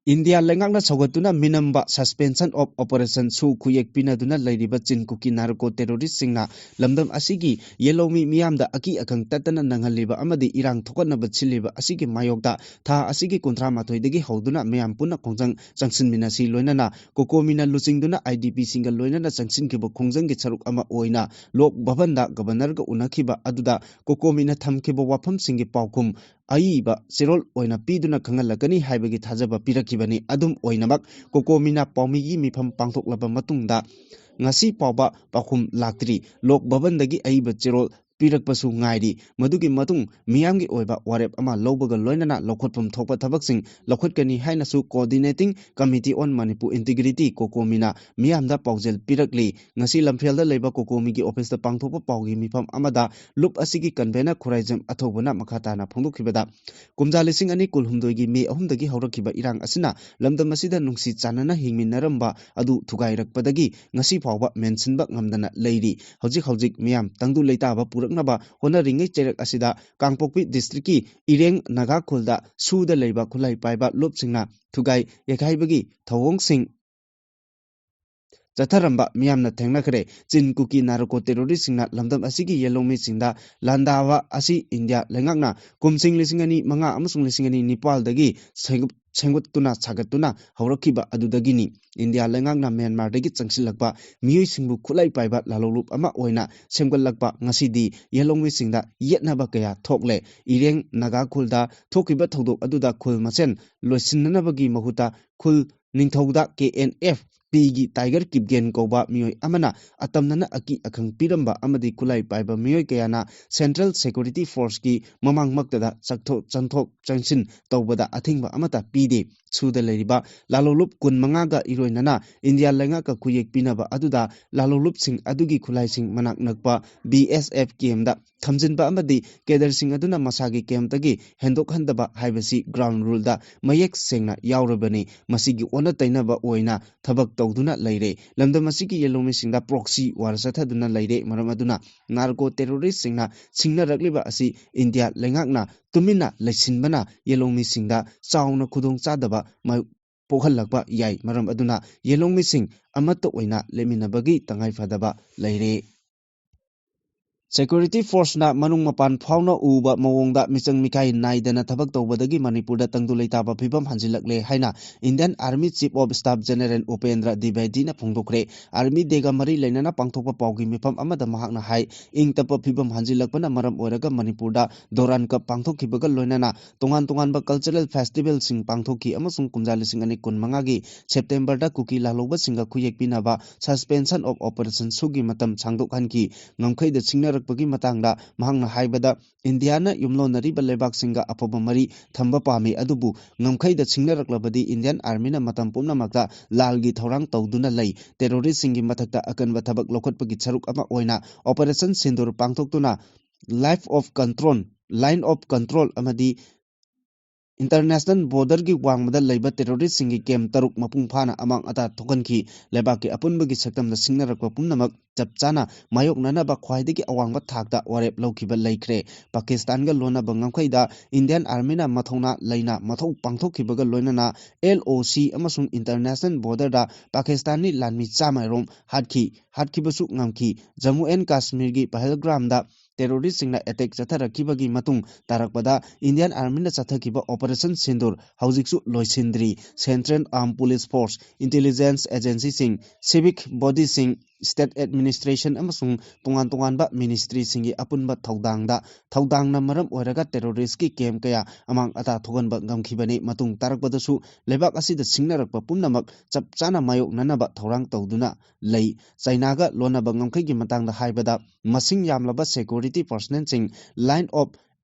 ꯏꯟꯗꯤꯌꯥ ꯂꯩꯉꯥꯛꯅ ꯁꯧꯒꯠꯇꯨꯅ ꯃꯤꯅꯝꯕ Suspension of Operation ꯁꯨ ꯈꯨꯌꯦꯛ ꯄꯤꯅꯗꯨꯅ ꯂꯩꯔꯤꯕ ꯆꯤꯟ ꯀꯨꯀꯤ narco terroristꯁꯤꯡꯅ ꯂꯝꯗꯝ ꯑꯁꯤꯒꯤ ꯌꯦꯜꯍꯧꯃꯤ ꯃꯤꯌꯥꯝꯗ ꯑꯀꯤ ꯑꯈꯪ ꯇꯠꯇꯅ ꯅꯪꯍꯜꯂꯤꯕ ꯑꯃꯗꯤ ꯏꯔꯥꯡ ꯊꯣꯛꯍꯟꯅꯕ ꯁꯤꯜꯂꯤꯕ ꯑꯁꯤꯒꯤ ꯃꯥꯌꯣꯛꯇ ꯊꯥ ꯑꯁꯤꯒꯤ ꯀꯨꯟꯊ꯭ꯔꯥ ꯃꯥꯊꯣꯏꯗꯒꯤ ꯍꯧꯗꯨꯅ ꯃꯌꯥꯝ ꯄꯨꯟꯅ ꯈꯣꯡꯖꯪ ꯆꯪꯁꯤꯟꯃꯤꯟꯅꯁꯤ꯫ ꯂꯣꯏꯅꯅ COCOMIꯅ ꯂꯨꯆꯤꯡꯗꯨꯅ IDPꯁꯤꯡꯒ ꯂꯣꯏꯅꯅ ꯆꯪꯁꯤꯟꯈꯤꯕ ꯈꯣꯡꯖꯪꯒꯤ ꯁꯔꯨꯛ ꯑꯃ ꯑꯣꯏꯅ ꯂꯣꯛ ꯚꯕꯟꯗ Governorꯒ ꯎꯅꯈꯤꯕ ꯑꯗꯨꯗ COCOMIꯅ ꯊꯝꯈꯤꯕ ꯋꯥꯐꯝꯁꯤꯡꯒꯤ ꯄꯥꯎꯈꯨꯝ ꯑꯏꯕ ꯆꯦꯔꯣꯜ ꯑꯣꯏꯅ ꯄꯤꯗꯨꯅ ꯈꯪꯍꯜꯂꯛꯀꯅꯤ ꯍꯥꯏꯕꯒꯤ ꯊꯥꯖꯕ ꯄꯤꯔꯛꯈꯤꯕꯅꯤ꯫ ꯑꯗꯨꯝ ꯑꯣꯏꯅꯃꯛ, COCOMIꯅ ꯄꯥꯎꯃꯤꯒꯤ ꯃꯤꯐꯝ ꯄꯥꯡꯊꯣꯛꯂꯕ ꯃꯇꯨꯡꯗ ꯉꯁꯤ ꯐꯥꯎꯕ ꯄꯥꯎꯈꯨꯝ ꯂꯥꯛꯇ꯭ꯔꯤ꯫ ꯂꯣꯛ ꯚꯕꯟꯗꯒꯤ ꯑꯏꯕ ꯆꯦꯔꯣꯜ ꯄꯤꯔꯛꯄꯁꯨ ꯉꯥꯏꯔꯤ꯫ ꯃꯗꯨꯒꯤ ꯃꯇꯨꯡ ꯃꯤꯌꯥꯝꯒꯤ ꯑꯣꯏꯕ ꯋꯥꯔꯦꯞ ꯑꯃ ꯂꯧꯕꯒ ꯂꯣꯏꯅꯅ ꯂꯧꯈꯠꯐꯝ ꯊꯣꯛꯄ ꯊꯕꯛꯁꯤꯡ ꯂꯧꯈꯠꯀꯅꯤ ꯍꯥꯏꯅꯁꯨ Coordinating Committee on Manipur Integrity, COCOMIꯅ ꯃꯤꯌꯥꯝꯗ ꯄꯥꯎꯖꯦꯜ ꯄꯤꯔꯛꯂꯤ꯫ ꯉꯁꯤ ꯂꯝꯐꯦꯜꯗ ꯂꯩꯕ COCOMIꯒꯤ officeꯇ ꯄꯥꯡꯊꯣꯛꯄ ꯄꯥꯎꯒꯤ ꯃꯤꯐꯝ ꯑꯃꯗ ꯂꯨꯞ ꯑꯁꯤꯒꯤ convener ꯈꯨꯔꯥꯏꯖꯝ ꯑꯊꯧꯕꯅ ꯃꯈꯥ ꯇꯥꯅ ꯐꯣꯡꯗꯣꯛꯈꯤꯕꯗ, ꯀꯨꯝꯖꯥ ꯂꯤꯁꯤꯡ ꯑꯅꯤ ꯀꯨꯟꯍꯨꯝꯗꯣꯏꯒꯤ May ꯑꯍꯨꯝꯗꯒꯤ ꯍꯧꯔꯛꯈꯤꯕ ꯏꯔꯥꯡ ꯑꯁꯤꯅ ꯂꯝꯗꯝ ꯑꯁꯤꯗ ꯅꯨꯡꯁꯤ ꯆꯥꯟꯅꯅ ꯍꯤꯡꯃꯤꯟꯅꯔꯝꯕ ꯑꯗꯨ ꯊꯨꯒꯥꯏꯔꯛꯄꯗꯒꯤ ꯉꯁꯤ ꯐꯥꯎꯕ ꯃꯦꯟꯁꯤꯟꯕ ꯉꯝꯗꯅ ꯂꯩꯔꯤ꯫ ꯍꯧꯖꯤꯛ ꯍꯧꯖꯤꯛ ꯃꯤꯌꯥꯝ ꯇꯪꯗꯨ ꯂꯩꯇꯥꯕ ꯄꯨꯔꯛꯅꯕ ꯍꯣꯠꯅꯔꯤꯉꯩ ꯆꯩꯔꯛ ꯑꯁꯤꯗ ꯀꯥꯡꯄꯣꯛꯄꯤ districtꯀꯤ ꯏꯔꯦꯡ ꯅꯥꯒꯥ ꯈꯨꯜꯗ ꯁꯨꯗ ꯂꯩꯕ ꯈꯨꯠꯂꯥꯏ ꯄꯥꯏꯕ ꯂꯨꯞꯁꯤꯡꯅ ꯊꯨꯒꯥꯏ ꯌꯩꯈꯥꯏꯕꯒꯤ ꯊꯧꯑꯣꯡꯁꯤꯡ ꯆꯠꯊꯔꯝꯕ ꯃꯤꯌꯥꯝꯅ ꯊꯦꯡꯅꯈ꯭ꯔꯦ꯫ ꯆꯤꯟ ꯀꯨꯀꯤ narco terroristꯁꯤꯡꯅ ꯂꯝꯗꯝ ꯑꯁꯤꯒꯤ ꯌꯦꯜꯍꯧꯃꯤꯁꯤꯡꯗ ꯂꯥꯟꯗꯥꯕ ꯑꯁꯤ ꯏꯟꯗꯤꯌꯥ ꯂꯩꯉꯥꯛꯅ ꯀꯨꯝꯁꯤꯡ ꯂꯤꯁꯤꯡ ꯑꯅꯤ ꯃꯉꯥ ꯑꯃꯁꯨꯡ ꯂꯤꯁꯤꯡ ꯑꯅꯤ ꯅꯤꯄꯥꯜꯗꯒꯤ ꯁꯦꯝꯒꯠ-, ꯁꯦꯝꯒꯠꯇꯨꯅ ꯁꯥꯒꯠꯇꯨꯅ ꯍꯧꯔꯛꯈꯤꯕ ꯑꯗꯨꯗꯒꯤꯅꯤ꯫ ꯏꯟꯗꯤꯌꯥ ꯂꯩꯉꯥꯛꯅ ꯃ꯭ꯌꯥꯟꯃꯥꯔꯗꯒꯤ ꯆꯪꯁꯤꯜꯂꯛꯄ ꯃꯤꯑꯣꯏꯁꯤꯡꯕꯨ ꯈꯨꯠꯂꯥꯏ ꯄꯥꯏꯕ ꯂꯥꯜꯍꯧꯂꯨꯞ ꯑꯃ ꯑꯣꯏꯅ ꯁꯦꯝꯒꯠꯂꯛꯄ ꯉꯁꯤꯗꯤ ꯌꯦꯜꯍꯧꯃꯤꯁꯤꯡꯗ ꯌꯦꯠꯅꯕ ꯀꯌꯥ ꯊꯣꯛꯂꯦ꯫ ꯏꯔꯦꯡ ꯅꯥꯒꯥ ꯈꯨꯜꯗ ꯊꯣꯛꯈꯤꯕ ꯊꯧꯗꯣꯛ ꯑꯗꯨꯗ ꯈꯨꯜ ꯃꯁꯦꯟ ꯂꯣꯏꯁꯤꯟꯅꯅꯕꯒꯤ ꯃꯍꯨꯠꯇ ꯈꯨꯜ ꯅꯤꯡꯊꯧꯗ K N F ꯄꯤꯒꯤ ꯇꯥꯏꯒꯔ ꯀꯤꯞꯒꯦꯟ ꯀꯧꯕ ꯃꯤꯑꯣꯏ ꯑꯃꯅ ꯑꯇꯝꯅꯅ ꯑꯀꯤ ꯑꯈꯪ ꯄꯤꯔꯝꯕ ꯑꯃꯗꯤ ꯈꯨꯠꯂꯥꯏ ꯄꯥꯏꯕ ꯃꯤꯑꯣꯏ ꯀꯌꯥꯅ Central Security Forceꯀꯤ ꯃꯃꯥꯡꯃꯛꯇꯗ ꯆꯠꯊꯣꯛ, ꯆꯪꯊꯣꯛ ꯆꯪꯁꯤꯟ ꯇꯧꯕꯗ ꯑꯊꯤꯡꯕ ꯑꯃꯠꯇ ꯄꯤꯗꯦ꯫ ꯁꯨꯗ ꯂꯩꯔꯤꯕ ꯂꯥꯂꯣꯡꯂꯨꯞ ꯀꯨꯟꯃꯉꯥꯒ ꯏꯔꯣꯏꯅꯅ ꯏꯟꯗꯤꯌꯥ ꯂꯩꯉꯥꯛꯀ ꯈꯨꯌꯦꯛ ꯄꯤꯅꯕ ꯑꯗꯨꯗ ꯂꯥꯂꯣꯡꯂꯨꯞꯁꯤꯡ ꯑꯗꯨꯒꯤ ꯈꯨꯠꯂꯥꯏꯁꯤꯡ ꯃꯅꯥꯛ ꯅꯛꯄ B S F campꯇ ꯊꯝꯖꯤꯟꯕ ꯑꯃꯗꯤ cadreꯁꯤꯡ ꯑꯗꯨꯅ ꯃꯁꯥꯒꯤ campꯇꯒꯤ ꯍꯦꯟꯗꯣꯛꯍꯟꯗꯕ ꯍꯥꯏꯕꯁꯤ ground ruleꯗ ꯃꯌꯦꯛ ꯁꯦꯡꯅ ꯌꯥꯎꯔꯕꯅꯤ꯫ ꯃꯁꯤꯒꯤ ꯑꯣꯟꯅ ꯇꯩꯅꯕ ꯑꯣꯏꯅ ꯊꯕꯛ ꯇꯧꯗꯨꯅ ꯂꯩꯔꯦ꯫ ꯂꯝꯗꯝ ꯑꯁꯤꯒꯤ ꯌꯦꯜꯍꯧꯃꯤꯁꯤꯡꯗ proxy war ꯆꯠꯊꯗꯨꯅ ꯂꯩꯔꯦ꯫ ꯃꯔꯝ ꯑꯗꯨꯅ narco terroristꯁꯤꯡꯅ ꯁꯤꯡꯅꯔꯛꯂꯤꯕ ꯑꯁꯤ ꯏꯟꯗꯤꯌꯥ ꯂꯩꯉꯥꯛꯅ ꯇꯨꯃꯤꯟꯅ ꯂꯩꯁꯤꯟꯕꯅ ꯌꯦꯜꯍꯧꯃꯤꯁꯤꯡꯗ ꯆꯥꯎꯅ ꯈꯨꯗꯣꯡꯆꯥꯗꯕ ꯃꯥ-, ꯄꯣꯛꯍꯜꯂꯛꯄ ꯌꯥꯏ꯫ ꯃꯔꯝ ꯑꯗꯨꯅ ꯌꯦꯜꯍꯧꯃꯤꯁꯤꯡ ꯑꯃꯠꯇ ꯑꯣꯏꯅ ꯂꯦꯞꯃꯤꯟꯅꯕꯒꯤ ꯇꯉꯥꯏꯐꯗꯕ ꯂꯩꯔꯦ꯫ Security Forceꯅ ꯃꯅꯨꯡ ꯃꯄꯥꯟ ꯐꯥꯎꯅ ꯎꯕ ꯃꯑꯣꯡꯗ ꯃꯤꯆꯪ ꯃꯤꯈꯥꯏ ꯅꯥꯏꯗꯅ ꯊꯕꯛ ꯇꯧꯕꯗꯒꯤ ꯃꯅꯤꯄꯨꯔꯗ ꯇꯪꯗꯨ ꯂꯩꯇꯥꯕ ꯐꯤꯕꯝ ꯍꯟꯖꯤꯜꯂꯛꯂꯦ ꯍꯥꯏꯅ Indian Army Chief of Staff General Upendra ꯗ꯭ꯋꯤꯕꯦꯗꯤꯅ ꯐꯣꯡꯗꯣꯛꯈ꯭ꯔꯦ꯫ Army Dayꯒ ꯃꯔꯤ ꯂꯩꯅꯅ ꯄꯥꯡꯊꯣꯛꯄ ꯄꯥꯎꯒꯤ ꯃꯤꯐꯝ ꯑꯃꯗ ꯃꯍꯥꯛꯅ ꯍꯥꯏ, ꯏꯪ ꯇꯞꯄ ꯐꯤꯕꯝ ꯍꯟꯖꯤꯜꯂꯛꯄꯅ ꯃꯔꯝ ꯑꯣꯏꯔꯒ ꯃꯅꯤꯄꯨꯔꯗ Durand Cup ꯄꯥꯡꯊꯣꯛꯈꯤꯕꯒ ꯂꯣꯏꯅꯅ ꯇꯣꯉꯥꯟ ꯇꯣꯉꯥꯟꯕ cultural festivalꯁꯤꯡ ꯄꯥꯡꯊꯣꯛꯈꯤ ꯑꯃꯁꯨꯡ ꯀꯨꯝꯖꯥ ꯂꯤꯁꯤꯡ ꯑꯅꯤ ꯀꯨꯟꯃꯉꯥꯒꯤ Septemberꯗ ꯀꯨꯀꯤ ꯂꯥꯜꯍꯧꯕꯁꯤꯡꯒ ꯈꯨꯌꯦꯛ ꯄꯤꯅꯕ Suspension of Operation ꯁꯨꯒꯤ ꯃꯇꯝ ꯁꯥꯡꯗꯣꯛꯍꯟꯈꯤ꯫ ꯉꯝꯈꯩꯗ ꯁꯤꯡꯅꯔꯛꯄꯒꯤ ꯃꯇꯥꯡꯗ ꯃꯍꯥꯛꯅ ꯍꯥꯏꯕꯗ, ꯏꯟꯗꯤꯌꯥꯅ ꯌꯨꯝꯂꯣꯟꯅꯔꯤꯕ ꯂꯩꯕꯥꯛꯁꯤꯡꯒ ꯑꯐꯕ ꯃꯔꯤ ꯊꯝꯕ ꯄꯥꯝꯃꯤ, ꯑꯗꯨꯕꯨ ꯉꯝꯈꯩꯗ ꯁꯤꯡꯅꯔꯛꯂꯕꯗꯤ Indian Armyꯅ ꯃꯇꯝ ꯄꯨꯝꯅꯃꯛꯇ ꯂꯥꯜꯒꯤ ꯊꯧꯔꯥꯡ ꯇꯧꯗꯨꯅ ꯂꯩ꯫ Terroristꯁꯤꯡꯒꯤ ꯃꯊꯛꯇ ꯑꯀꯟꯕ ꯊꯕꯛ ꯂꯧꯈꯠꯄꯒꯤ ꯁꯔꯨꯛ ꯑꯃ ꯑꯣꯏꯅ Operation Sindoor ꯄꯥꯡꯊꯣꯛꯇꯨꯅ Life of Control, Line of Control ꯑꯃꯗꯤ international borderꯒꯤ ꯋꯥꯡꯃꯗ ꯂꯩꯕ terroristꯁꯤꯡꯒꯤ camp ꯇꯔꯨꯛ ꯃꯄꯨꯡ ꯐꯥꯅ ꯑꯃꯥꯡ ꯑꯇꯥ ꯊꯣꯛꯍꯟꯈꯤ꯫ ꯂꯩꯕꯥꯛꯀꯤ ꯑꯄꯨꯟꯕꯒꯤ ꯁꯛꯇꯝꯗ ꯁꯤꯡꯅꯔꯛꯄ ꯄꯨꯝꯅꯃꯛ ꯆꯞ ꯆꯥꯅ ꯃꯥꯌꯣꯛꯅꯅꯕ ꯈ꯭ꯋꯥꯏꯗꯒꯤ ꯑꯋꯥꯡꯕ ꯊꯥꯛꯇ ꯋꯥꯔꯦꯞ ꯂꯧꯈꯤꯕ ꯂꯩꯈ꯭ꯔꯦ꯫ ꯄꯥꯀꯤꯁꯇꯥꯟꯒ ꯂꯣꯟꯅꯕ ꯉꯝꯈꯩꯗ Indian Armyꯅ ꯃꯊꯧꯅꯥ ꯂꯩꯅ ꯃꯊꯧ ꯄꯥꯡꯊꯣꯛꯈꯤꯕꯒ ꯂꯣꯏꯅꯅ L O C ꯑꯃꯁꯨꯡ international borderꯗ ꯄꯥꯀꯤꯁꯇꯥꯟꯒꯤ ꯂꯥꯟꯃꯤ ꯆꯥꯝꯃ ꯔꯣꯝ ꯍꯥꯠꯈꯤ, ꯍꯥꯠꯈꯤꯕꯁꯨ ꯉꯝꯈꯤ꯫ ꯖꯝꯃꯨ and ꯀꯥꯁꯃꯤꯔꯒꯤ ꯄꯍꯜꯒ꯭ꯔꯥꯝꯗ terroristꯁꯤꯡꯅ attack ꯆꯠꯊꯔꯛꯈꯤꯕꯒꯤ ꯃꯇꯨꯡ ꯇꯥꯔꯛꯄꯗ Indian Armyꯅ ꯆꯠꯊꯈꯤꯕ Operation Sindoor ꯍꯧꯖꯤꯛꯁꯨ ꯂꯣꯏꯁꯤꯟꯗ꯭ꯔꯤ꯫ Central Armed Police Force, intelligence agencyꯁꯤꯡ, civic bodyꯁꯤꯡ, state administration ꯑꯃꯁꯨꯡ ꯇꯣꯉꯥꯟ ꯇꯣꯉꯥꯟꯕ ministryꯁꯤꯡꯒꯤ ꯑꯄꯨꯟꯕ ꯊꯧꯗꯥꯡꯗ, ꯊꯧꯗꯥꯡꯅ ꯃꯔꯝ ꯑꯣꯏꯔꯒ terroristꯀꯤ camp ꯀꯌꯥ ꯑꯃꯥꯡ ꯑꯇꯥ ꯊꯣꯛꯍꯟꯕ ꯉꯝꯈꯤꯕꯅꯤ꯫ ꯃꯇꯨꯡ ꯇꯥꯔꯛꯄꯗꯁꯨ ꯂꯩꯕꯥꯛ ꯑꯁꯤꯗ ꯁꯤꯡꯅꯔꯛꯄ ꯄꯨꯝꯅꯃꯛ ꯆꯞ ꯆꯥꯅ ꯃꯥꯌꯣꯛꯅꯅꯕ ꯊꯧꯔꯥꯡ ꯇꯧꯗꯨꯅ ꯂꯩ꯫ ꯆꯥꯏꯅꯥꯒ ꯂꯣꯟꯅꯕ ꯉꯝꯈꯩꯒꯤ ꯃꯇꯥꯡꯗ ꯍꯥꯏꯕꯗ, ꯃꯁꯤꯡ ꯌꯥꯝꯂꯕ security personnelꯁꯤꯡ line of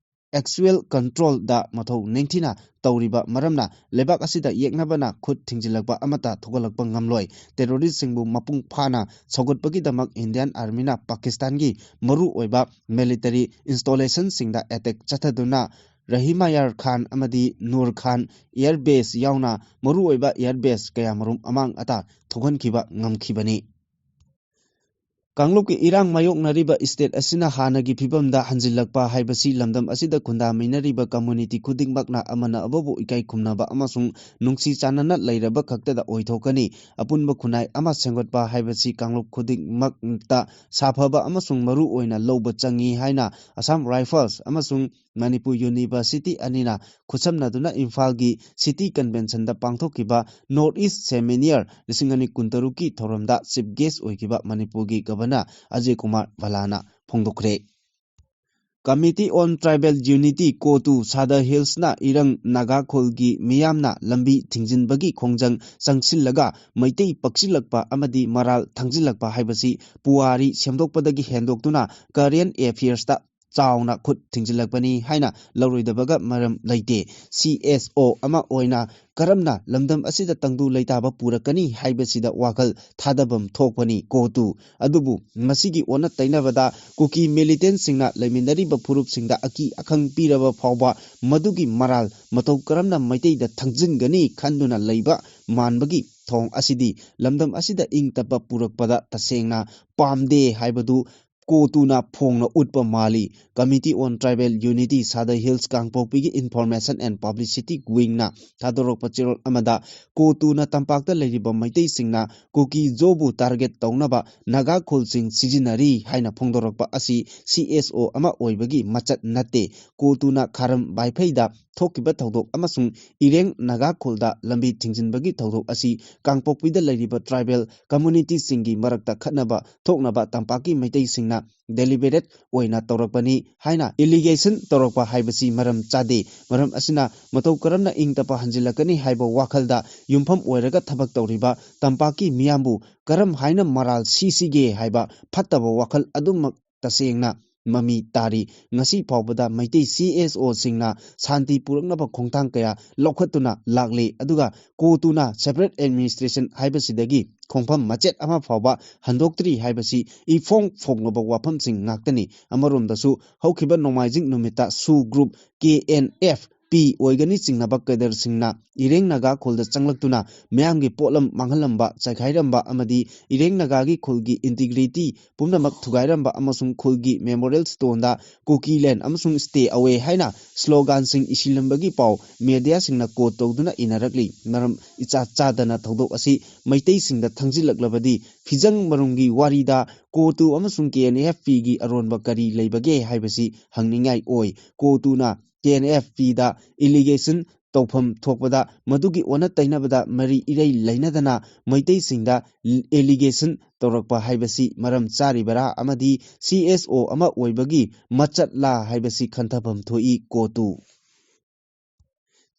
actual controlꯗ ꯃꯊꯧ ꯅꯤꯡꯊꯤꯅ ꯇꯧꯔꯤꯕ ꯃꯔꯝꯅ ꯂꯩꯕꯥꯛ ꯑꯁꯤꯗ ꯌꯦꯛꯅꯕꯅ ꯈꯨꯠ ꯊꯤꯡꯖꯤꯜꯂꯛꯄ ꯑꯃꯠꯇ ꯊꯣꯛꯍꯜꯂꯛꯄ ꯉꯝꯂꯣꯏ꯫ Terroristꯁꯤꯡꯕꯨ ꯃꯄꯨꯡ ꯐꯥꯅ ꯁꯧꯒꯠꯄꯒꯤꯗꯃꯛ Indian Armyꯅ ꯄꯥꯀꯤꯁꯇꯥꯟꯒꯤ ꯃꯔꯨꯑꯣꯏꯕ military installationꯁꯤꯡꯗ attack ꯆꯠꯊꯗꯨꯅ ꯔꯍꯤꯃꯥꯌꯥꯔ ꯈꯥꯟ ꯑꯃꯗꯤ ꯅꯨꯔ ꯈꯥꯟ air base ꯌꯥꯎꯅ ꯃꯔꯨꯑꯣꯏꯕ air base ꯀꯌꯥꯃꯔꯨꯝ ꯑꯃꯥꯡ ꯑꯇꯥ ꯊꯣꯛꯍꯟꯈꯤꯕ ꯉꯝꯈꯤꯕꯅꯤ꯫ ꯀꯥꯡꯂꯨꯞꯀꯤ ꯏꯔꯥꯡ ꯃꯥꯌꯣꯛꯅꯔꯤꯕ state ꯑꯁꯤꯅ ꯍꯥꯟꯅꯒꯤ ꯐꯤꯕꯝꯗ ꯍꯟꯖꯤꯜꯂꯛꯄ ꯍꯥꯏꯕꯁꯤ ꯂꯝꯗꯝ ꯑꯁꯤꯗ ꯈꯨꯟꯗꯥꯃꯤꯟꯅꯔꯤꯕ community ꯈꯨꯗꯤꯡꯃꯛꯅ ꯑꯃꯅ ꯑꯃꯕꯨ ꯏꯀꯥꯏ ꯈꯨꯝꯅꯕ ꯑꯃꯁꯨꯡ ꯅꯨꯡꯁꯤ ꯆꯥꯟꯅꯅ ꯂꯩꯔꯕ ꯈꯛꯇꯗ ꯑꯣꯏꯊꯣꯛꯀꯅꯤ꯫ ꯑꯄꯨꯟꯕ ꯈꯨꯟꯅꯥꯏ ꯑꯃ ꯁꯦꯝꯒꯠꯄ ꯍꯥꯏꯕꯁꯤ ꯀꯥꯡꯂꯨꯞ ꯈꯨꯗꯤꯡꯃꯛꯇ ꯁꯥꯐꯕ ꯑꯃꯁꯨꯡ ꯃꯔꯨ ꯑꯣꯏꯅ ꯂꯧꯕ ꯆꯪꯏ ꯍꯥꯏꯅ Assam Rifles ꯑꯃꯁꯨꯡ ꯃꯅꯤꯄꯨꯔ University ꯑꯅꯤꯅ ꯈꯨꯠꯁꯝꯅꯗꯨꯅ ꯏꯝꯐꯥꯜꯒꯤ City Conventionꯗ ꯄꯥꯡꯊꯣꯛꯈꯤꯕ North East Seminar ꯂꯤꯁꯤꯡ ꯑꯅꯤ ꯀꯨꯟꯇꯔꯨꯛꯀꯤ ꯊꯧꯔꯝꯗ chief guest ꯑꯣꯏꯈꯤꯕ ꯃꯅꯤꯄꯨꯔꯒꯤ Governor Ajay Kumar ꯚꯜꯂꯥꯅ ꯐꯣꯡꯗꯣꯛꯈ꯭ꯔꯦ꯫ Committee on Tribal Unity, CoTU, Sadar Hillsꯅ ꯏꯔꯪ Naga ꯈꯨꯜꯒꯤ ꯃꯤꯌꯥꯝꯅ ꯂꯝꯕꯤ ꯊꯤꯡꯖꯤꯟꯕꯒꯤ ꯈꯣꯡꯖꯪ ꯆꯪꯁꯤꯜꯂꯒ ꯃꯩꯇꯩ ꯄꯛꯁꯤꯜꯂꯛꯄ ꯑꯃꯗꯤ ꯃꯔꯥꯜ ꯊꯥꯡꯖꯤꯜꯂꯛꯄ ꯍꯥꯏꯕꯁꯤ ꯄꯨꯋꯥꯔꯤ ꯁꯦꯝꯗꯣꯛꯄꯗꯒꯤ ꯍꯦꯟꯗꯣꯛꯇꯨꯅ current affairsꯇ ꯆꯥꯎꯅ ꯈꯨꯠ ꯊꯤꯡꯖꯤꯜꯂꯛꯄꯅꯤ ꯍꯥꯏꯅ ꯂꯧꯔꯣꯏꯗꯕꯒ ꯃꯔꯝ ꯂꯩꯇꯦ꯫ CSO ꯑꯃ ꯑꯣꯏꯅ ꯀꯔꯝꯅ ꯂꯝꯗꯝ ꯑꯁꯤꯗ ꯇꯪꯗꯨ ꯂꯩꯇꯥꯕ ꯄꯨꯔꯛꯀꯅꯤ ꯍꯥꯏꯕꯁꯤꯗ ꯋꯥꯈꯜ ꯊꯥꯗꯐꯝ ꯊꯣꯛꯄꯅꯤ꯫ CoTU꯫ ꯑꯗꯨꯕꯨ ꯃꯁꯤꯒꯤ ꯑꯣꯟꯅ ꯇꯩꯅꯕꯗ ꯀꯨꯀꯤ militantꯁꯤꯡꯅ ꯂꯩꯃꯤꯟꯅꯔꯤꯕ ꯐꯨꯔꯨꯞꯁꯤꯡꯗ ꯑꯀꯤ ꯑꯈꯪ ꯄꯤꯔꯕ ꯐꯥꯎꯕ ꯃꯗꯨꯒꯤ ꯃꯔꯥꯜ ꯃꯇꯧ ꯀꯔꯝꯅ ꯃꯩꯇꯩꯗ ꯊꯥꯡꯖꯤꯟꯒꯅꯤ ꯈꯟꯗꯨꯅ ꯂꯩꯕ ꯃꯥꯟꯕꯒꯤ ꯊꯧꯑꯣꯡ ꯑꯁꯤꯗꯤ ꯂꯝꯗꯝ ꯑꯁꯤꯗ ꯏꯪ ꯇꯞꯄ ꯄꯨꯔꯛꯄꯗ ꯇꯁꯦꯡꯅ ꯄꯥꯝꯗꯦ ꯍꯥꯏꯕꯗꯨ ꯀꯣꯇꯨꯅ ꯐꯣꯡꯅ ꯎꯠꯄ ꯃꯥꯜꯂꯤ꯫ Committee on Tribal Unity Sadar Hills ꯀꯥꯡꯄꯣꯛꯄꯤꯒꯤ Information and Publicity Wingꯅ ꯊꯥꯗꯣꯔꯛꯄ ꯆꯦꯔꯣꯜ ꯑꯃꯗ, ꯀꯣꯇꯨꯅ ꯇꯝꯄꯥꯛꯇ ꯂꯩꯔꯤꯕ ꯃꯩꯇꯩꯁꯤꯡꯅ ꯀꯨꯀꯤ ꯖꯣꯕꯨ target ꯇꯧꯅꯕ ꯅꯥꯒꯥ ꯈꯨꯜꯁꯤꯡ ꯁꯤꯖꯤꯟꯅꯔꯤ ꯍꯥꯏꯅ ꯐꯣꯡꯗꯣꯔꯛꯄ ꯑꯁꯤ C S O ꯑꯃ ꯑꯣꯏꯕꯒꯤ ꯃꯆꯠ ꯅꯠꯇꯦ꯫ ꯀꯣꯇꯨꯅ ꯈꯥꯔꯝ ꯕꯥꯏꯐꯩꯗ ꯊꯣꯛꯈꯤꯕ ꯊꯧꯗꯣꯛ ꯑꯃꯁꯨꯡ ꯏꯔꯦꯡ ꯅꯥꯒꯥ ꯈꯨꯜꯗ ꯂꯝꯕꯤ ꯊꯤꯡꯖꯤꯟꯕꯒꯤ ꯊꯧꯗꯣꯛ ꯑꯁꯤ ꯀꯥꯡꯄꯣꯛꯄꯤꯗ ꯂꯩꯔꯤꯕ tribal communityꯁꯤꯡꯒꯤ ꯃꯔꯛꯇ ꯈꯠꯅꯕ ꯊꯣꯛꯅꯕ ꯇꯝꯄꯥꯛꯀꯤ ꯃꯩꯇꯩꯁꯤꯡꯅ deliberate ꯑꯣꯏꯅ ꯇꯧꯔꯛꯄꯅꯤ ꯍꯥꯏꯅ allegation ꯇꯧꯔꯛꯄ ꯍꯥꯏꯕꯁꯤ ꯃꯔꯝ ꯆꯥꯗꯦ꯫ ꯃꯔꯝ ꯑꯁꯤꯅ, ꯃꯇꯧ ꯀꯔꯝꯅ ꯏꯪ ꯇꯞꯄ ꯍꯟꯖꯤꯜꯂꯛꯀꯅꯤ ꯍꯥꯏꯕ ꯋꯥꯈꯜꯗ ꯌꯨꯝꯐꯝ ꯑꯣꯏꯔꯒ ꯊꯕꯛ ꯇꯧꯔꯤꯕ ꯇꯝꯄꯥꯛꯀꯤ ꯃꯤꯌꯥꯝꯕꯨ ꯀꯔꯝ ꯍꯥꯏꯅ ꯃꯔꯥꯜ ꯁꯤꯁꯤꯒꯦ ꯍꯥꯏꯕ ꯐꯠꯇꯕ ꯋꯥꯈꯜ ꯑꯗꯨꯃꯛ ꯇꯁꯦꯡꯅ ꯃꯃꯤ ꯇꯥꯔꯤ꯫ ꯉꯁꯤ ꯐꯥꯎꯕꯗ ꯃꯩꯇꯩ C S Oꯁꯤꯡꯅ ꯁꯥꯟꯇꯤ ꯄꯨꯔꯛꯅꯕ ꯈꯣꯡꯊꯥꯡ ꯀꯌꯥ ꯂꯧꯈꯠꯇꯨꯅ ꯂꯥꯛꯂꯤ, ꯑꯗꯨꯒ ꯀꯣꯇꯨꯅ separate administration ꯍꯥꯏꯕꯁꯤꯗꯒꯤ ꯈꯣꯡꯐꯝ ꯃꯆꯦꯠ ꯑꯃ ꯐꯥꯎꯕ ꯍꯟꯗꯣꯛꯇ꯭ꯔꯤ ꯍꯥꯏꯕꯁꯤ ꯏꯐꯣꯡ ꯐꯣꯡꯂꯕ ꯋꯥꯐꯝꯁꯤꯡ ꯉꯥꯛꯇꯅꯤ꯫ ꯑꯃꯔꯣꯝꯗꯁꯨ, ꯍꯧꯈꯤꯕ ꯅꯣꯡꯃꯥꯏꯖꯤꯡ ꯅꯨꯃꯤꯠꯇ ꯁꯨ group K N F P ꯑꯣꯏꯒꯅꯤ ꯆꯤꯡꯅꯕ cadreꯁꯤꯡꯅ ꯏꯔꯦꯡ ꯅꯥꯒꯥ ꯈꯨꯜꯗ ꯆꯪꯂꯛꯇꯨꯅ ꯃꯤꯌꯥꯝꯒꯤ ꯄꯣꯠꯂꯝ ꯃꯥꯡꯍꯜꯂꯝꯕ, ꯆꯥꯏꯈꯥꯏꯔꯝꯕ ꯑꯃꯗꯤ ꯏꯔꯦꯡ ꯅꯥꯒꯥꯒꯤ ꯈꯨꯜꯒꯤ integrity ꯄꯨꯝꯅꯃꯛ ꯊꯨꯒꯥꯏꯔꯝꯕ ꯑꯃꯁꯨꯡ ꯈꯨꯜꯒꯤ memorial stoneꯗ "Kuki land" ꯑꯃꯁꯨꯡ "Stay away" ꯍꯥꯏꯅ sloganꯁꯤꯡ ꯏꯁꯤꯜꯂꯝꯕꯒꯤ ꯄꯥꯎ mediaꯁꯤꯡꯅ quote ꯇꯧꯗꯨꯅ ꯏꯅꯔꯛꯂꯤ꯫ ꯃꯔꯝ ꯏꯆꯥ ꯆꯥꯗꯅ ꯊꯧꯗꯣꯛ ꯑꯁꯤ ꯃꯩꯇꯩꯁꯤꯡꯗ ꯊꯪꯖꯤꯜꯂꯛꯂꯕꯗꯤ, ꯐꯤꯖꯪ ꯃꯔꯨꯝꯒꯤ ꯋꯥꯔꯤꯗ ꯀꯣꯇꯨ ꯑꯃꯁꯨꯡ K N F Pꯒꯤ ꯑꯔꯣꯟꯕ ꯀꯔꯤ ꯂꯩꯕꯒꯦ ꯍꯥꯏꯕꯁꯤ ꯍꯪꯅꯤꯡꯉꯥꯏ ꯑꯣꯏ꯫ ꯀꯣꯇꯨꯅ K N F Pꯗ allegation ꯇꯧꯐꯝ ꯊꯣꯛꯄꯗ, ꯃꯗꯨꯒꯤ ꯑꯣꯟꯅ ꯇꯩꯅꯕꯗ ꯃꯔꯤ ꯏꯔꯩ ꯂꯩꯅꯗꯅ ꯃꯩꯇꯩꯁꯤꯡꯗ allegation ꯇꯧꯔꯛꯄ ꯍꯥꯏꯕꯁꯤ ꯃꯔꯝ ꯆꯥꯔꯤꯕꯔꯥ ꯑꯃꯗꯤ C S O ꯑꯃ ꯑꯣꯏꯕꯒꯤ ꯃꯆꯠꯂꯥ ꯍꯥꯏꯕꯁꯤ ꯈꯟꯊꯐꯝ ꯊꯣꯛꯏ꯫ ꯀꯣꯇꯨ꯫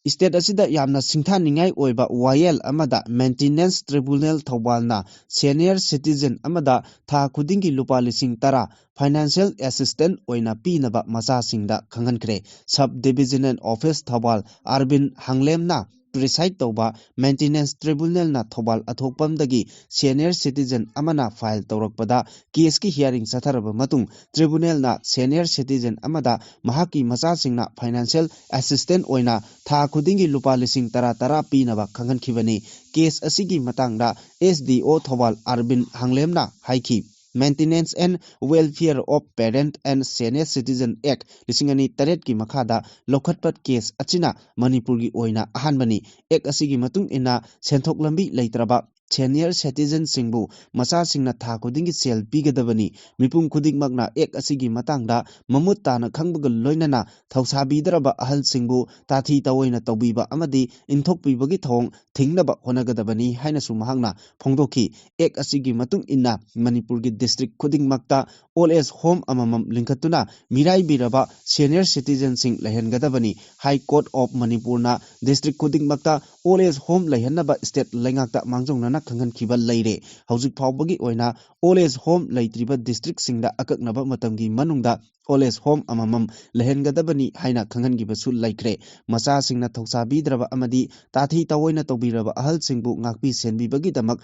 State ꯑꯁꯤꯗ ꯌꯥꯝꯅ ꯁꯤꯡꯊꯥꯅꯤꯡꯉꯥꯏ ꯑꯣꯏꯕ ꯋꯥꯌꯦꯜ ꯑꯃꯗ, Maintenance Tribunal ꯊꯧꯕꯥꯜꯅ senior citizen ꯑꯃꯗ ꯊꯥ ꯈꯨꯗꯤꯡꯒꯤ ꯂꯨꯄꯥ ꯂꯤꯁꯤꯡ ꯇꯔꯥ financial assistance ꯑꯣꯏꯅ ꯄꯤꯅꯕ ꯃꯆꯥꯁꯤꯡꯗ ꯈꯪꯍꯟꯈ꯭ꯔꯦ꯫ Sub Divisional Office Thoubal ꯑꯔꯕꯤꯟ ꯍꯥꯡꯂꯦꯝꯅ preside ꯇꯧꯕ Maintenance Tribunalꯅ ꯊꯧꯕꯥꯜ ꯑꯊꯣꯛꯄꯝꯗꯒꯤ senior citizen ꯑꯃꯅ file ꯇꯧꯔꯛꯄꯗ, caseꯀꯤ hearing ꯆꯠꯊꯔꯕ ꯃꯇꯨꯡ, tribunalꯅ senior citizen ꯑꯃꯗ ꯃꯍꯥꯛꯀꯤ ꯃꯆꯥꯁꯤꯡꯅ financial assistance ꯑꯣꯏꯅ ꯊꯥ ꯈꯨꯗꯤꯡꯒꯤ ꯂꯨꯄꯥ ꯂꯤꯁꯤꯡ ꯇꯔꯥ ꯇꯔꯥ ꯄꯤꯅꯕ ꯈꯪꯍꯟꯈꯤꯕꯅꯤ꯫ Case ꯑꯁꯤꯒꯤ ꯃꯇꯥꯡꯗ S D O ꯊꯧꯕꯥꯜ ꯑꯔꯕꯤꯟ ꯍꯥꯡꯂꯦꯝꯅ ꯍꯥꯏꯈꯤ, Maintenance and Welfare of Parent and Senior Citizen Act ꯂꯤꯁꯤꯡ ꯑꯅꯤ ꯇꯔꯦꯠꯀꯤ ꯃꯈꯥꯗ ꯂꯧꯈꯠꯄ ꯀꯦꯁ ꯑꯁꯤꯅ ꯃꯅꯤꯄꯨꯔꯒꯤ ꯑꯣꯏꯅ ꯑꯍꯥꯟꯕꯅꯤ꯫ ꯑꯦꯛ ꯑꯁꯤꯒꯤ ꯃꯇꯨꯡ ꯏꯟꯅ ꯁꯦꯟꯊꯣꯛ ꯂꯝꯕꯤ ꯂꯩꯇ꯭ꯔꯕ ꯁꯦꯅꯤꯌꯔ ꯁꯤꯇꯤꯖꯟꯁꯤꯡꯕꯨ ꯃꯆꯥꯁꯤꯡꯅ ꯊꯥ ꯈꯨꯗꯤꯡꯒꯤ ꯁꯦꯜ ꯄꯤꯒꯗꯕꯅꯤ꯫ ꯃꯤꯄꯨꯝ ꯈꯨꯗꯤꯡꯃꯛꯅ ꯑꯦꯛ ꯑꯁꯤꯒꯤ ꯃꯇꯥꯡꯗ ꯃꯃꯨꯠ ꯇꯥꯅ ꯈꯪꯕꯒ ꯂꯣꯏꯅꯅ ꯊꯧꯁꯥꯕꯤꯗ꯭ꯔꯕ ꯑꯍꯜꯁꯤꯡꯕꯨ ꯇꯥꯊꯤ ꯇꯥꯑꯣꯏꯅ ꯇꯧꯕꯤꯕ ꯑꯃꯗꯤ ꯏꯟꯊꯣꯛꯄꯤꯕꯒꯤ ꯊꯧꯑꯣꯡ ꯊꯤꯡꯅꯕ ꯍꯣꯠꯅꯒꯗꯕꯅꯤ ꯍꯥꯏꯅꯁꯨ ꯃꯍꯥꯛꯅ ꯐꯣꯡꯗꯣꯛꯈꯤ꯫ ꯑꯦꯛ ꯑꯁꯤꯒꯤ ꯃꯇꯨꯡ ꯏꯟꯅ ꯃꯅꯤꯄꯨꯔꯒꯤ ꯗꯤꯁꯇ꯭ꯔꯤꯛ ꯈꯨꯗꯤꯡꯃꯛꯇ ꯑꯣꯜ ꯑꯦꯖ ꯍꯣꯝ ꯑꯃꯃꯝ ꯂꯤꯡꯈꯠꯇꯨꯅ ꯃꯤꯔꯥꯏꯕꯤꯔꯕ ꯁꯦꯅꯤꯌꯔ ꯁꯤꯇꯤꯖꯟꯁꯤꯡ ꯂꯩꯍꯟꯒꯗꯕꯅꯤ꯫ ꯍꯥꯏ ꯀꯣꯔꯠ ꯑꯣꯐ ꯃꯅꯤꯄꯨꯔꯅ ꯗꯤꯁꯇ꯭ꯔꯤꯛ ꯈꯨꯗꯤꯡꯃꯛꯇ ꯑꯣꯜ ꯑꯦꯖ ꯍꯣꯝ ꯂꯩꯍꯟꯅꯕ ꯁ꯭ꯇꯦꯠ ꯂꯩꯉꯥꯛꯇ ꯃꯥꯡꯖꯧꯅꯅ ꯈꯪꯍꯟꯈꯤꯕ ꯂꯩꯔꯦ꯫ ꯍꯧꯖꯤꯛ ꯐꯥꯎꯕꯒꯤ ꯑꯣꯏꯅ ꯑꯣꯜ ꯑꯦꯖ ꯍꯣꯝ ꯂꯩꯇ꯭ꯔꯤꯕ ꯗꯤꯁꯇ꯭ꯔꯤꯛꯁꯤꯡꯗ ꯑꯀꯛꯅꯕ ꯃꯇꯝꯒꯤ ꯃꯅꯨꯡꯗ ꯑꯣꯜ ꯑꯦꯖ ꯍꯣꯝ ꯑꯃꯃꯝ ꯂꯩꯍꯟꯒꯗꯕꯅꯤ ꯍꯥꯏꯅ ꯈꯪꯍꯟꯈꯤꯕꯁꯨ ꯂꯩꯈ꯭ꯔꯦ꯫ ꯃꯆꯥꯁꯤꯡꯅ ꯊꯧꯁꯥꯕꯤꯗ꯭ꯔꯕ ꯑꯃꯗꯤ ꯇꯥꯊꯤ ꯇꯥꯑꯣꯏꯅ ꯇꯧꯕꯤꯔꯕ ꯑꯍꯜꯁꯤꯡꯕꯨ ꯉꯥꯛꯄꯤ ꯁꯦꯟꯕꯤꯕꯒꯤꯗꯃꯛ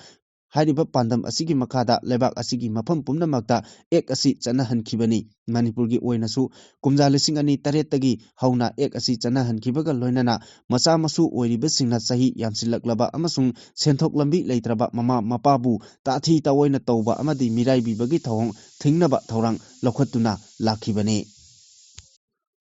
ꯍꯥꯏꯔꯤꯕ ꯄꯥꯟꯗꯝ ꯑꯁꯤꯒꯤ ꯃꯈꯥꯗ ꯂꯩꯕꯥꯛ ꯑꯁꯤꯒꯤ ꯃꯐꯝ ꯄꯨꯝꯅꯃꯛꯇ ꯑꯦꯛ ꯑꯁꯤ ꯆꯠꯅꯍꯟꯈꯤꯕꯅꯤ꯫ ꯃꯅꯤꯄꯨꯔꯒꯤ ꯑꯣꯏꯅꯁꯨ ꯀꯨꯝꯖꯥ ꯂꯤꯁꯤꯡ ꯑꯅꯤ ꯇꯔꯦꯠꯇꯒꯤ ꯍꯧꯅ ꯑꯦꯛ ꯑꯁꯤ ꯆꯠꯅꯍꯟꯈꯤꯕꯒ ꯂꯣꯏꯅꯅ ꯃꯆꯥ ꯃꯁꯨ ꯑꯣꯏꯔꯤꯕꯁꯤꯡꯅ ꯆꯍꯤ ꯌꯥꯝꯁꯤꯜꯂꯛꯂꯕ ꯑꯃꯁꯨꯡ ꯁꯦꯟꯊꯣꯛ ꯂꯝꯕꯤ ꯂꯩꯇ꯭ꯔꯕ ꯃꯃꯥ ꯃꯄꯥꯕꯨ ꯇꯥꯊꯤ ꯇꯥꯑꯣꯏꯅ ꯇꯧꯕ ꯑꯃꯗꯤ ꯃꯤꯔꯥꯏꯕꯤꯕꯒꯤ ꯊꯧꯑꯣꯡ ꯊꯤꯡꯅꯕ ꯊꯧꯔꯥꯡ ꯂꯧꯈꯠꯇꯨꯅ ꯂꯥꯛꯈꯤꯕꯅꯤ꯫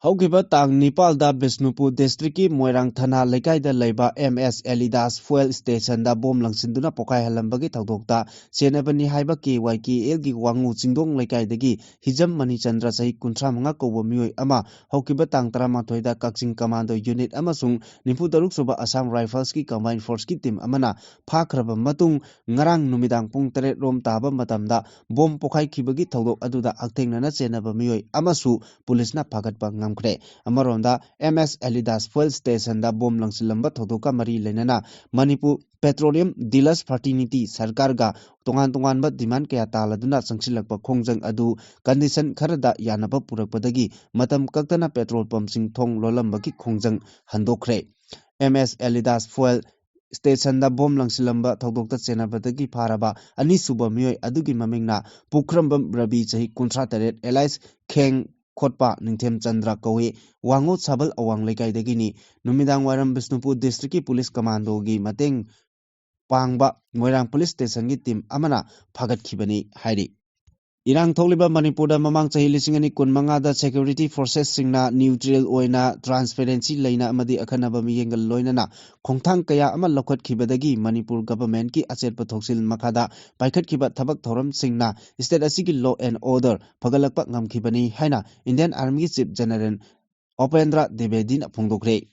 ꯍꯧꯈꯤꯕ ꯇꯥꯡ ꯅꯤꯄꯥꯜꯗ ꯕꯤꯁꯅꯨꯄꯨꯔ ꯗꯤꯁꯇ꯭ꯔꯤꯛꯀꯤ ꯃꯣꯏꯔꯥꯡ ꯊꯅꯥ ꯂꯩꯀꯥꯏꯗ ꯂꯩꯕ ꯑꯦꯝ ꯑꯦꯁ ꯑꯦꯂꯤꯗꯥꯁ ꯐꯨꯑꯦꯜ ꯁ꯭ꯇꯦꯁꯟꯗ ꯕꯣꯝ ꯂꯪꯁꯤꯟꯗꯨꯅ ꯄꯣꯈꯥꯏꯍꯜꯂꯝꯕꯒꯤ ꯊꯧꯗꯣꯛꯇ ꯆꯦꯟꯅꯕꯅꯤ ꯍꯥꯏꯕ ꯀꯦ ꯋꯥꯏ ꯀꯦ ꯑꯦꯜꯒꯤ ꯋꯥꯉꯨ ꯆꯤꯡꯗꯣꯡ ꯂꯩꯀꯥꯏꯗꯒꯤ ꯍꯤꯖꯝ ꯃꯅꯤꯆꯟꯗ꯭ꯔ, ꯆꯍꯤ ꯀꯨꯟꯊ꯭ꯔꯥ ꯃꯉꯥ ꯀꯧꯕ ꯃꯤꯑꯣꯏ ꯑꯃ ꯍꯧꯈꯤꯕ ꯇꯥꯡ ꯇꯔꯥꯃꯥꯊꯣꯏꯗ ꯀꯛꯆꯤꯡ ꯀꯃꯥꯟꯗꯣ ꯌꯨꯅꯤꯠ ꯑꯃꯁꯨꯡ ꯅꯤꯐꯨ ꯇꯔꯨꯛ ꯁꯨꯕ ꯑꯁꯥꯝ ꯔꯥꯏꯐꯜꯁꯀꯤ ꯀꯝꯕꯥꯏꯟ ꯐꯣꯔꯁꯀꯤ ꯇꯤꯝ ꯑꯃꯅ ꯐꯥꯈ꯭ꯔꯕ ꯃꯇꯨꯡ, ꯉꯔꯥꯡ ꯅꯨꯃꯤꯗꯥꯡ ꯄꯨꯡ ꯇꯔꯦꯠ ꯔꯣꯝ ꯇꯥꯕ ꯃꯇꯝꯗ ꯕꯣꯝ ꯄꯣꯈꯥꯏꯈꯤꯕꯒꯤ ꯊꯧꯗꯣꯛ ꯑꯗꯨꯗ ꯍꯛꯊꯦꯡꯅꯅ ꯆꯦꯟꯅꯕ ꯃꯤꯑꯣꯏ ꯑꯃꯁꯨ ꯄꯨꯂꯤꯁꯅ ꯐꯥꯒꯠꯄ ꯉꯝꯈ꯭ꯔꯦ꯫ ꯑꯃꯔꯣꯝꯗ, ꯑꯦꯝ ꯑꯦꯁ ꯑꯦꯂꯤꯗꯥꯁ ꯐꯨꯑꯦꯜ ꯁ꯭ꯇꯦꯁꯟꯗ ꯕꯣꯝ ꯂꯪꯁꯤꯜꯂꯝꯕ ꯊꯧꯗꯣꯛꯀ ꯃꯔꯤ ꯂꯩꯅꯅ ꯃꯅꯤꯄꯨꯔ ꯄꯦꯇ꯭ꯔꯣꯂꯤꯌꯝ ꯗꯤꯂꯔꯁ ꯐ꯭ꯔꯥꯇꯔꯅꯤꯇꯤ ꯁꯔꯀꯥꯔꯒ ꯇꯣꯉꯥꯟ ꯇꯣꯉꯥꯟꯕ ꯗꯤꯃꯥꯟ ꯀꯌꯥ ꯇꯥꯜꯂꯗꯨꯅ ꯆꯪꯁꯤꯜꯂꯛꯄ ꯈꯣꯡꯖꯪ ꯑꯗꯨ ꯀꯟꯗꯤꯁꯟ ꯈꯔꯗ ꯌꯥꯅꯕ ꯄꯨꯔꯛꯄꯗꯒꯤ ꯃꯇꯝ ꯀꯛꯇꯅ ꯄꯦꯇ꯭ꯔꯣꯜ ꯄꯝꯁꯤꯡ ꯊꯣꯡ ꯂꯣꯜꯂꯝꯕꯒꯤ ꯈꯣꯡꯖꯪ ꯍꯟꯗꯣꯛꯈ꯭ꯔꯦ꯫ ꯑꯦꯝ ꯑꯦꯁ ꯑꯦꯂꯤꯗꯥꯁ ꯐꯨꯑꯦꯜ ꯁ꯭ꯇꯦꯁꯟꯗ ꯕꯣꯝ ꯂꯪꯁꯤꯜꯂꯝꯕ ꯊꯧꯗꯣꯛꯇ ꯆꯦꯟꯅꯕꯗꯒꯤ ꯐꯥꯔꯕ ꯑꯅꯤꯁꯨꯕ ꯃꯤꯑꯣꯏ ꯑꯗꯨꯒꯤ ꯃꯃꯤꯡꯅ ꯄꯨꯈ꯭ꯔꯝꯕꯝ ꯔꯕꯤ, ꯆꯍꯤ ꯀꯨꯟꯊ꯭ꯔꯥ ꯇꯔꯦꯠ, ꯑꯦꯂꯥꯏꯁ ꯈꯦꯡ ꯈꯣꯠꯄ ꯅꯤꯡꯊꯦꯝ ꯆꯟꯗ꯭ꯔ ꯀꯧꯏ꯫ ꯋꯥꯉꯨ ꯁꯥꯕꯜ ꯑꯋꯥꯡ ꯂꯩꯀꯥꯏꯗꯒꯤꯅꯤ꯫ ꯅꯨꯃꯤꯗꯥꯡ ꯋꯥꯏꯔꯝ ꯕꯤꯁꯅꯨꯄꯨꯔ ꯗꯤꯁꯇ꯭ꯔꯤꯛꯀꯤ ꯄꯨꯂꯤꯁ ꯀꯃꯥꯟꯗꯣꯒꯤ ꯃꯇꯦꯡ ꯄꯥꯡꯕ ꯃꯣꯏꯔꯥꯡ ꯄꯨꯂꯤꯁ ꯁ꯭ꯇꯦꯁꯟꯒꯤ ꯇꯤꯝ ꯑꯃꯅ ꯐꯥꯒꯠꯈꯤꯕꯅꯤ ꯍꯥꯏꯔꯤ꯫ ꯏꯔꯥꯡ ꯊꯣꯛꯂꯤꯕ ꯃꯅꯤꯄꯨꯔꯗ ꯃꯃꯥꯡ ꯆꯍꯤ ꯂꯤꯁꯤꯡ ꯑꯅꯤ ꯀꯨꯟ ꯃꯉꯥꯗ security forcesꯁꯤꯡꯅ neutral ꯑꯣꯏꯅ transparency ꯂꯩꯅ ꯑꯃꯗꯤ ꯑꯈꯟꯅꯕ ꯃꯤꯠꯌꯦꯡꯒ ꯂꯣꯏꯅꯅ ꯈꯣꯡꯊꯥꯡ ꯀꯌꯥ ꯑꯃ ꯂꯧꯈꯠꯈꯤꯕꯗꯒꯤ ꯃꯅꯤꯄꯨꯔ governmentꯀꯤ ꯑꯆꯦꯠꯄ ꯊꯧꯁꯤꯜ ꯃꯈꯥꯗ ꯄꯥꯏꯈꯠꯈꯤꯕ ꯊꯕꯛ ꯊꯧꯔꯝꯁꯤꯡꯅ state ꯑꯁꯤꯒꯤ law and order ꯐꯒꯠꯂꯛꯄ ꯉꯝꯈꯤꯕꯅꯤ ꯍꯥꯏꯅ Indian Armyꯒꯤ Chief General Upendra ꯗ꯭ꯋꯤꯕꯦꯗꯤꯅ ꯐꯣꯡꯗꯣꯛꯈ꯭ꯔꯦ꯫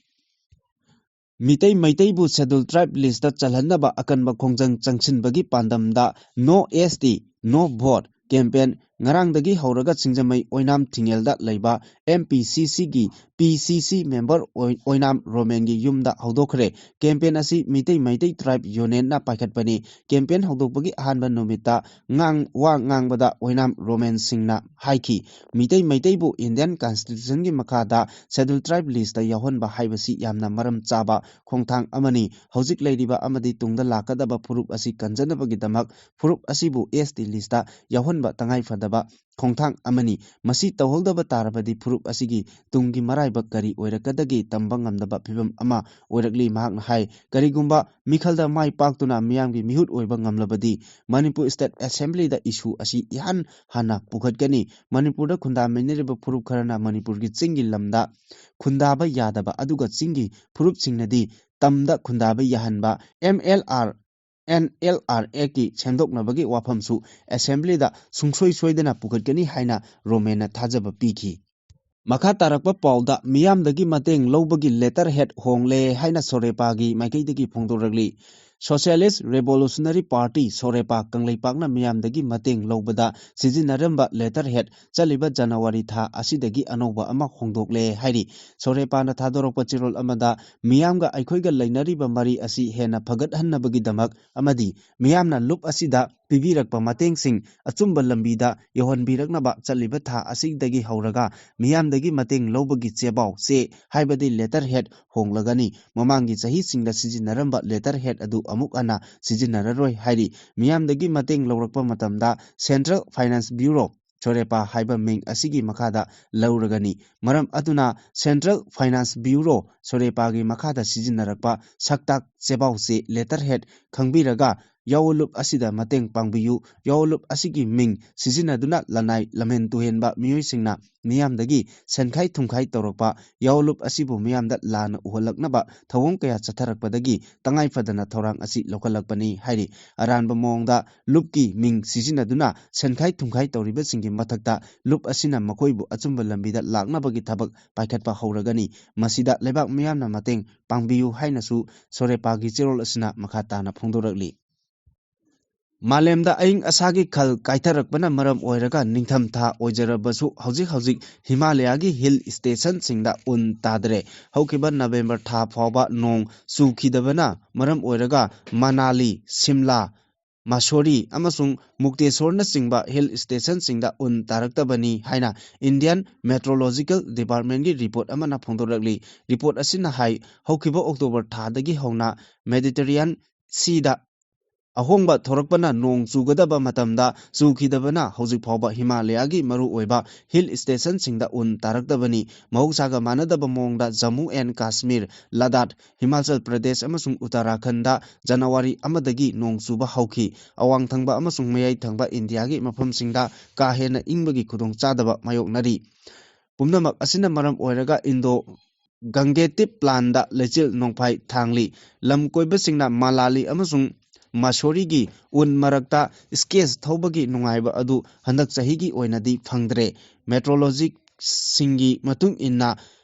Meitei ꯃꯩꯇꯩꯕꯨ Scheduled Tribe listꯇ ꯆꯜꯍꯟꯅꯕ ꯑꯀꯟꯕ ꯈꯣꯡꯖꯪ ꯆꯪꯁꯤꯟꯕꯒꯤ ꯄꯥꯟꯗꯝꯗ No S T, No Vote campaign ꯉꯔꯥꯡꯗꯒꯤ ꯍꯧꯔꯒ ꯁꯤꯡꯖꯃꯩ ꯑꯣꯏꯅꯥꯝ ꯊꯤꯡꯉꯦꯜꯗ ꯂꯩꯕ M P C Cꯒꯤ P C C member ꯑꯣꯏ-, ꯑꯣꯏꯅꯥꯝ ꯔꯣꯃꯦꯟꯒꯤ ꯌꯨꯝꯗ ꯍꯧꯗꯣꯛꯈ꯭ꯔꯦ꯫ Campaign ꯑꯁꯤ ꯃꯤꯇꯩ ꯃꯩꯇꯩ Tribe Unionꯅ ꯄꯥꯏꯈꯠꯄꯅꯤ꯫ Campaign ꯍꯧꯗꯣꯛꯄꯒꯤ ꯑꯍꯥꯟꯕ ꯅꯨꯃꯤꯠꯇ ꯉꯥꯡ-, ꯋꯥ ꯉꯥꯡꯕꯗ ꯑꯣꯏꯅꯥꯝ ꯔꯣꯃꯦꯟ ꯁꯤꯡꯅ ꯍꯥꯏꯈꯤ, ꯃꯤꯇꯩ ꯃꯩꯇꯩꯕꯨ Indian Constitutionꯒꯤ ꯃꯈꯥꯗ Scheduled Tribe listꯇ ꯌꯥꯎꯍꯟꯕ ꯍꯥꯏꯕꯁꯤ ꯌꯥꯝꯅ ꯃꯔꯝ ꯆꯥꯕ ꯈꯣꯡꯊꯥꯡ ꯑꯃꯅꯤ꯫ ꯍꯧꯖꯤꯛ ꯂꯩꯔꯤꯕ ꯑꯃꯗꯤ ꯇꯨꯡꯗ ꯂꯥꯛꯀꯗꯕ ꯐꯨꯔꯨꯞ ꯑꯁꯤ ꯀꯟꯖꯅꯕꯒꯤꯗꯃꯛ ꯐꯨꯔꯨꯞ ꯑꯁꯤꯕꯨ S T listꯇ ꯌꯥꯎꯍꯟꯕ ꯇꯉꯥꯏꯐꯗꯕ ꯈꯣꯡꯊꯥꯡ ꯑꯃꯅꯤ꯫ ꯃꯁꯤ ꯇꯧꯍꯧꯗꯕ ꯇꯥꯔꯕꯗꯤ ꯐꯨꯔꯨꯞ ꯑꯁꯤꯒꯤ ꯇꯨꯡꯒꯤ ꯃꯔꯥꯏꯕꯛ ꯀꯔꯤ ꯑꯣꯏꯔꯛꯀꯗꯒꯦ ꯇꯝꯕ ꯉꯝꯗꯕ ꯐꯤꯕꯝ ꯑꯃ ꯑꯣꯏꯔꯛꯂꯤ꯫ ꯃꯍꯥꯛꯅ ꯍꯥꯏ, ꯀꯔꯤꯒꯨꯝꯕ ꯃꯤꯈꯜꯗ ꯃꯥꯏ ꯄꯥꯛꯇꯨꯅ ꯃꯤꯌꯥꯝꯒꯤ ꯃꯤꯍꯨꯠ ꯑꯣꯏꯕ ꯉꯝꯂꯕꯗꯤ ꯃꯅꯤꯄꯨꯔ State Assemblyꯗ issue ꯑꯁꯤ ꯏꯍꯥꯟ ꯍꯥꯟꯅ ꯄꯨꯈꯠꯀꯅꯤ꯫ ꯃꯅꯤꯄꯨꯔꯗ ꯈꯨꯟꯗꯥꯃꯤꯟꯅꯔꯤꯕ ꯐꯨꯔꯨꯞ ꯈꯔꯅ ꯃꯅꯤꯄꯨꯔꯒꯤ ꯆꯤꯡꯒꯤ ꯂꯝꯗ ꯈꯨꯟꯗꯥꯕ ꯌꯥꯗꯕ, ꯑꯗꯨꯒ ꯆꯤꯡꯒꯤ ꯐꯨꯔꯨꯞꯁꯤꯡꯅꯗꯤ ꯇꯝꯗ ꯈꯨꯟꯗꯥꯕ ꯌꯥꯍꯟꯕ, M L R, N L R Act ꯁꯦꯝꯗꯣꯛꯅꯕꯒꯤ ꯋꯥꯐꯝꯁꯨ Assemblyꯗ ꯁꯨꯡꯁꯣꯏ ꯁꯣꯏꯗꯅ ꯄꯨꯈꯠꯀꯅꯤ ꯍꯥꯏꯅ ꯔꯣꯃꯦꯟꯅ ꯊꯥꯖꯕ ꯄꯤꯈꯤ꯫ ꯃꯈꯥ ꯇꯥꯔꯛꯄ ꯄꯥꯎꯗ ꯃꯤꯌꯥꯝꯗꯒꯤ ꯃꯇꯦꯡ ꯂꯧꯕꯒꯤ letterhead ꯍꯣꯡꯂꯦ ꯍꯥꯏꯅ ꯁꯣꯔꯦꯄꯥꯒꯤ ꯃꯥꯏꯀꯩꯗꯒꯤ ꯐꯣꯡꯗꯣꯔꯛꯂꯤ꯫ Socialist Revolutionary Party, ꯁꯣꯔꯦꯄꯥ, ꯀꯪꯂꯩꯄꯥꯛꯅ ꯃꯤꯌꯥꯝꯗꯒꯤ ꯃꯇꯦꯡ ꯂꯧꯕꯗ ꯁꯤꯖꯤꯟꯅꯔꯝꯕ letterhead ꯆꯠꯂꯤꯕ ꯖꯅꯋꯥꯔꯤ ꯊꯥ ꯑꯁꯤꯗꯒꯤ ꯑꯅꯧꯕ ꯑꯃ ꯍꯣꯡꯗꯣꯛꯂꯦ ꯍꯥꯏꯔꯤ꯫ ꯁꯣꯔꯦꯄꯥꯅ ꯊꯥꯗꯣꯔꯛꯄ ꯆꯦꯔꯣꯜ ꯑꯃꯗ ꯃꯤꯌꯥꯝꯒ ꯑꯩꯈꯣꯏꯒ ꯂꯩꯅꯔꯤꯕ ꯃꯔꯤ ꯑꯁꯤ ꯍꯦꯟꯅ ꯐꯒꯠꯍꯟꯅꯕꯒꯤꯗꯃꯛ ꯑꯃꯗꯤ ꯃꯤꯌꯥꯝꯅ ꯂꯨꯞ ꯑꯁꯤꯗ ꯄꯤꯕꯤꯔꯛꯄ ꯃꯇꯦꯡꯁꯤꯡ ꯑꯆꯨꯝꯕ ꯂꯝꯕꯤꯗ ꯌꯧꯍꯟꯕꯤꯔꯛꯅꯕ ꯆꯠꯂꯤꯕ ꯊꯥ ꯑꯁꯤꯗꯒꯤ ꯍꯧꯔꯒ ꯃꯤꯌꯥꯝꯗꯒꯤ ꯃꯇꯦꯡ ꯂꯧꯕꯒꯤ ꯆꯦꯕꯥꯎ ꯆꯦ, ꯍꯥꯏꯕꯗꯤ letterhead ꯍꯣꯡꯂꯒꯅꯤ꯫ ꯃꯃꯥꯡꯒꯤ ꯆꯍꯤꯁꯤꯡꯗ ꯁꯤꯖꯤꯟꯅꯔꯝꯕ letterhead ꯑꯗꯨ ꯑꯃꯨꯛ ꯍꯟꯅ ꯁꯤꯖꯤꯟꯅꯔꯔꯣꯏ ꯍꯥꯏꯔꯤ꯫ ꯃꯤꯌꯥꯝꯗꯒꯤ ꯃꯇꯦꯡ ꯂꯧꯔꯛꯄ ꯃꯇꯝꯗ Central Finance Bureau, ꯁꯣꯔꯦꯄꯥ ꯍꯥꯏꯕ ꯃꯤꯡ ꯑꯁꯤꯒꯤ ꯃꯈꯥꯗ ꯂꯧꯔꯒꯅꯤ꯫ ꯃꯔꯝ ꯑꯗꯨꯅ Central Finance Bureau, ꯁꯣꯔꯦꯄꯥꯒꯤ ꯃꯈꯥꯗ ꯁꯤꯖꯤꯟꯅꯔꯛꯄ ꯁꯛꯇꯥꯛ ꯆꯦꯕꯥꯎ ꯆꯦ, letterhead ꯈꯪꯕꯤꯔꯒ ꯌꯥꯑꯣ ꯂꯨꯞ ꯑꯁꯤꯗ ꯃꯇꯦꯡ ꯄꯥꯡꯕꯤꯌꯨ꯫ ꯌꯥꯑꯣ ꯂꯨꯞ ꯑꯁꯤꯒꯤ ꯃꯤꯡ ꯁꯤꯖꯤꯟꯅꯗꯨꯅ ꯂꯅꯥꯏ ꯂꯝꯍꯦꯟ ꯇꯨꯍꯦꯟꯕ ꯃꯤꯑꯣꯏꯁꯤꯡꯅ ꯃꯤꯌꯥꯝꯗꯒꯤ ꯁꯦꯟꯈꯥꯏ ꯊꯨꯝꯈꯥꯏ ꯇꯧꯔꯛꯄ ꯌꯥꯑꯣ ꯂꯨꯞ ꯑꯁꯤꯕꯨ ꯃꯤꯌꯥꯝꯗ ꯂꯥꯟꯅ ꯎꯍꯜꯂꯛꯅꯕ ꯊꯧꯑꯣꯡ ꯀꯌꯥ ꯆꯠꯊꯔꯛꯄꯗꯒꯤ ꯇꯉꯥꯏ ꯐꯗꯅ ꯊꯧꯔꯥꯡ ꯑꯁꯤ ꯂꯧꯈꯠꯂꯛꯄꯅꯤ ꯍꯥꯏꯔꯤ꯫ ꯑꯔꯥꯟꯕ ꯃꯑꯣꯡꯗ ꯂꯨꯞꯀꯤ ꯃꯤꯡ ꯁꯤꯖꯤꯟꯅꯗꯨꯅ ꯁꯦꯟꯈꯥꯏ ꯊꯨꯝꯈꯥꯏ ꯇꯧꯔꯤꯕꯁꯤꯡꯒꯤ ꯃꯊꯛꯇ ꯂꯨꯞ ꯑꯁꯤꯅ ꯃꯈꯣꯏꯕꯨ ꯑꯆꯨꯝꯕ ꯂꯝꯕꯤꯗ ꯂꯥꯛꯅꯕꯒꯤ ꯊꯕꯛ ꯄꯥꯏꯈꯠꯄ ꯍꯧꯔꯒꯅꯤ꯫ ꯃꯁꯤꯗ ꯂꯩꯕꯥꯛ ꯃꯤꯌꯥꯝꯅ ꯃꯇꯦꯡ ꯄꯥꯡꯕꯤꯌꯨ ꯍꯥꯏꯅꯁꯨ ꯁꯣꯔꯦꯄꯥꯒꯤ ꯆꯦꯔꯣꯜ ꯑꯁꯤꯅ ꯃꯈꯥ ꯇꯥꯅ ꯐꯣꯡꯗꯣꯔꯛꯂꯤ꯫ ꯃꯥꯂꯦꯝꯗ ꯑꯏꯪ ꯑꯁꯥꯒꯤ ꯈꯜ ꯀꯥꯏꯊꯔꯛꯄꯅ ꯃꯔꯝ ꯑꯣꯏꯔꯒ ꯅꯤꯡꯊꯝꯊꯥ ꯑꯣꯏꯖꯔꯕꯁꯨ ꯍꯧꯖꯤꯛ ꯍꯧꯖꯤꯛ ꯍꯤꯃꯥꯂꯌꯥꯒꯤ ꯍꯤꯜ ꯁ꯭ꯇꯦꯁꯟꯁꯤꯡꯗ ꯎꯟ ꯇꯥꯗ꯭ꯔꯦ꯫ ꯍꯧꯈꯤꯕ ꯅꯕꯦꯝꯕꯔ ꯊꯥ ꯐꯥꯎꯕ ꯅꯣꯡ ꯆꯨꯈꯤꯗꯕꯅ ꯃꯔꯝ ꯑꯣꯏꯔꯒ ꯃꯅꯥꯂꯤ, ꯁꯤꯝꯂꯥ, ꯃꯁꯣꯔꯤ ꯑꯃꯁꯨꯡ ꯃꯨꯛꯇꯦꯁꯣꯔꯅꯆꯤꯡꯕ ꯍꯤꯜ ꯁ꯭ꯇꯦꯁꯟꯁꯤꯡꯗ ꯎꯟ ꯇꯥꯔꯛꯇꯕꯅꯤ ꯍꯥꯏꯅ ꯏꯟꯗꯤꯌꯟ ꯃꯦꯇ꯭ꯔꯣꯂꯣꯖꯤꯀꯦꯜ ꯗꯤꯄꯥꯔꯠꯃꯦꯟꯒꯤ ꯔꯤꯄꯣꯔꯠ ꯑꯃꯅ ꯐꯣꯡꯗꯣꯔꯛꯂꯤ꯫ ꯔꯤꯄꯣꯔꯠ ꯑꯁꯤꯅ ꯍꯥꯏ, ꯍꯧꯈꯤꯕ ꯑꯣꯛꯇꯣꯕꯔ ꯊꯥꯗꯒꯤ ꯍꯧꯅ ꯃꯦꯗꯤꯇꯔꯤꯌꯥꯟ ꯁꯤꯗ ꯑꯍꯣꯡꯕ ꯊꯣꯔꯛꯄꯅ ꯅꯣꯡ ꯆꯨꯒꯗꯕ ꯃꯇꯝꯗ ꯆꯨꯈꯤꯗꯕꯅ ꯍꯧꯖꯤꯛ ꯐꯥꯎꯕ ꯍꯤꯃꯥꯂꯌꯥꯒꯤ ꯃꯔꯨꯑꯣꯏꯕ ꯍꯤꯜ ꯁ꯭ꯇꯦꯁꯟꯁꯤꯡꯗ ꯎꯟ ꯇꯥꯔꯛꯇꯕꯅꯤ꯫ ꯃꯍꯧꯁꯥꯒ ꯃꯥꯟꯅꯗꯕ ꯃꯑꯣꯡꯗ ꯖꯝꯃꯨ ꯑꯦꯟ ꯀꯥꯁꯃꯤꯔ, ꯂꯗꯥꯈ, ꯍꯤꯃꯥꯆꯜ ꯄ꯭ꯔꯗꯦꯁ ꯑꯃꯁꯨꯡ ꯎꯠꯇꯔꯥꯈꯟꯗ ꯖꯅꯋꯥꯔꯤ ꯑꯃꯗꯒꯤ ꯅꯣꯡ ꯆꯨꯕ ꯍꯧꯈꯤ꯫ ꯑꯋꯥꯡ ꯊꯪꯕ ꯑꯃꯁꯨꯡ ꯃꯌꯥꯏ ꯊꯪꯕ ꯏꯟꯗꯤꯌꯥꯒꯤ ꯃꯐꯝꯁꯤꯡꯗ ꯀꯥ ꯍꯦꯟꯅ ꯏꯪꯕꯒꯤ ꯈꯨꯗꯣꯡꯆꯥꯗꯕ ꯃꯥꯌꯣꯛꯅꯔꯤ꯫ ꯄꯨꯝꯅꯃꯛ ꯑꯁꯤꯅ ꯃꯔꯝ ꯑꯣꯏꯔꯒ ꯏꯟꯗꯣ ꯒꯪꯒꯦꯇꯤꯞ ꯄ꯭ꯂꯥꯟꯗ ꯂꯩꯆꯤꯜ ꯅꯣꯡꯐꯥꯏ ꯊꯥꯡꯂꯤ꯫ ꯂꯝ ꯀꯣꯏꯕꯁꯤꯡꯅ ꯃꯅꯥꯂꯤ ꯑꯃꯁꯨꯡ ꯃꯁꯣꯔꯤꯒꯤ ꯎꯟ ꯃꯔꯛꯇ ꯁ꯭ꯀꯦꯠꯆ ꯊꯧꯕꯒꯤ ꯅꯨꯡꯉꯥꯏꯕ ꯑꯗꯨ ꯍꯟꯗꯛ ꯆꯍꯤꯒꯤ ꯑꯣꯏꯅꯗꯤ ꯐꯪꯗ꯭ꯔꯦ꯫ ꯃꯦꯇ꯭ꯔꯣꯂꯣꯖꯤꯁꯤꯡꯒꯤ ꯃꯇꯨꯡ ꯏꯟꯅ,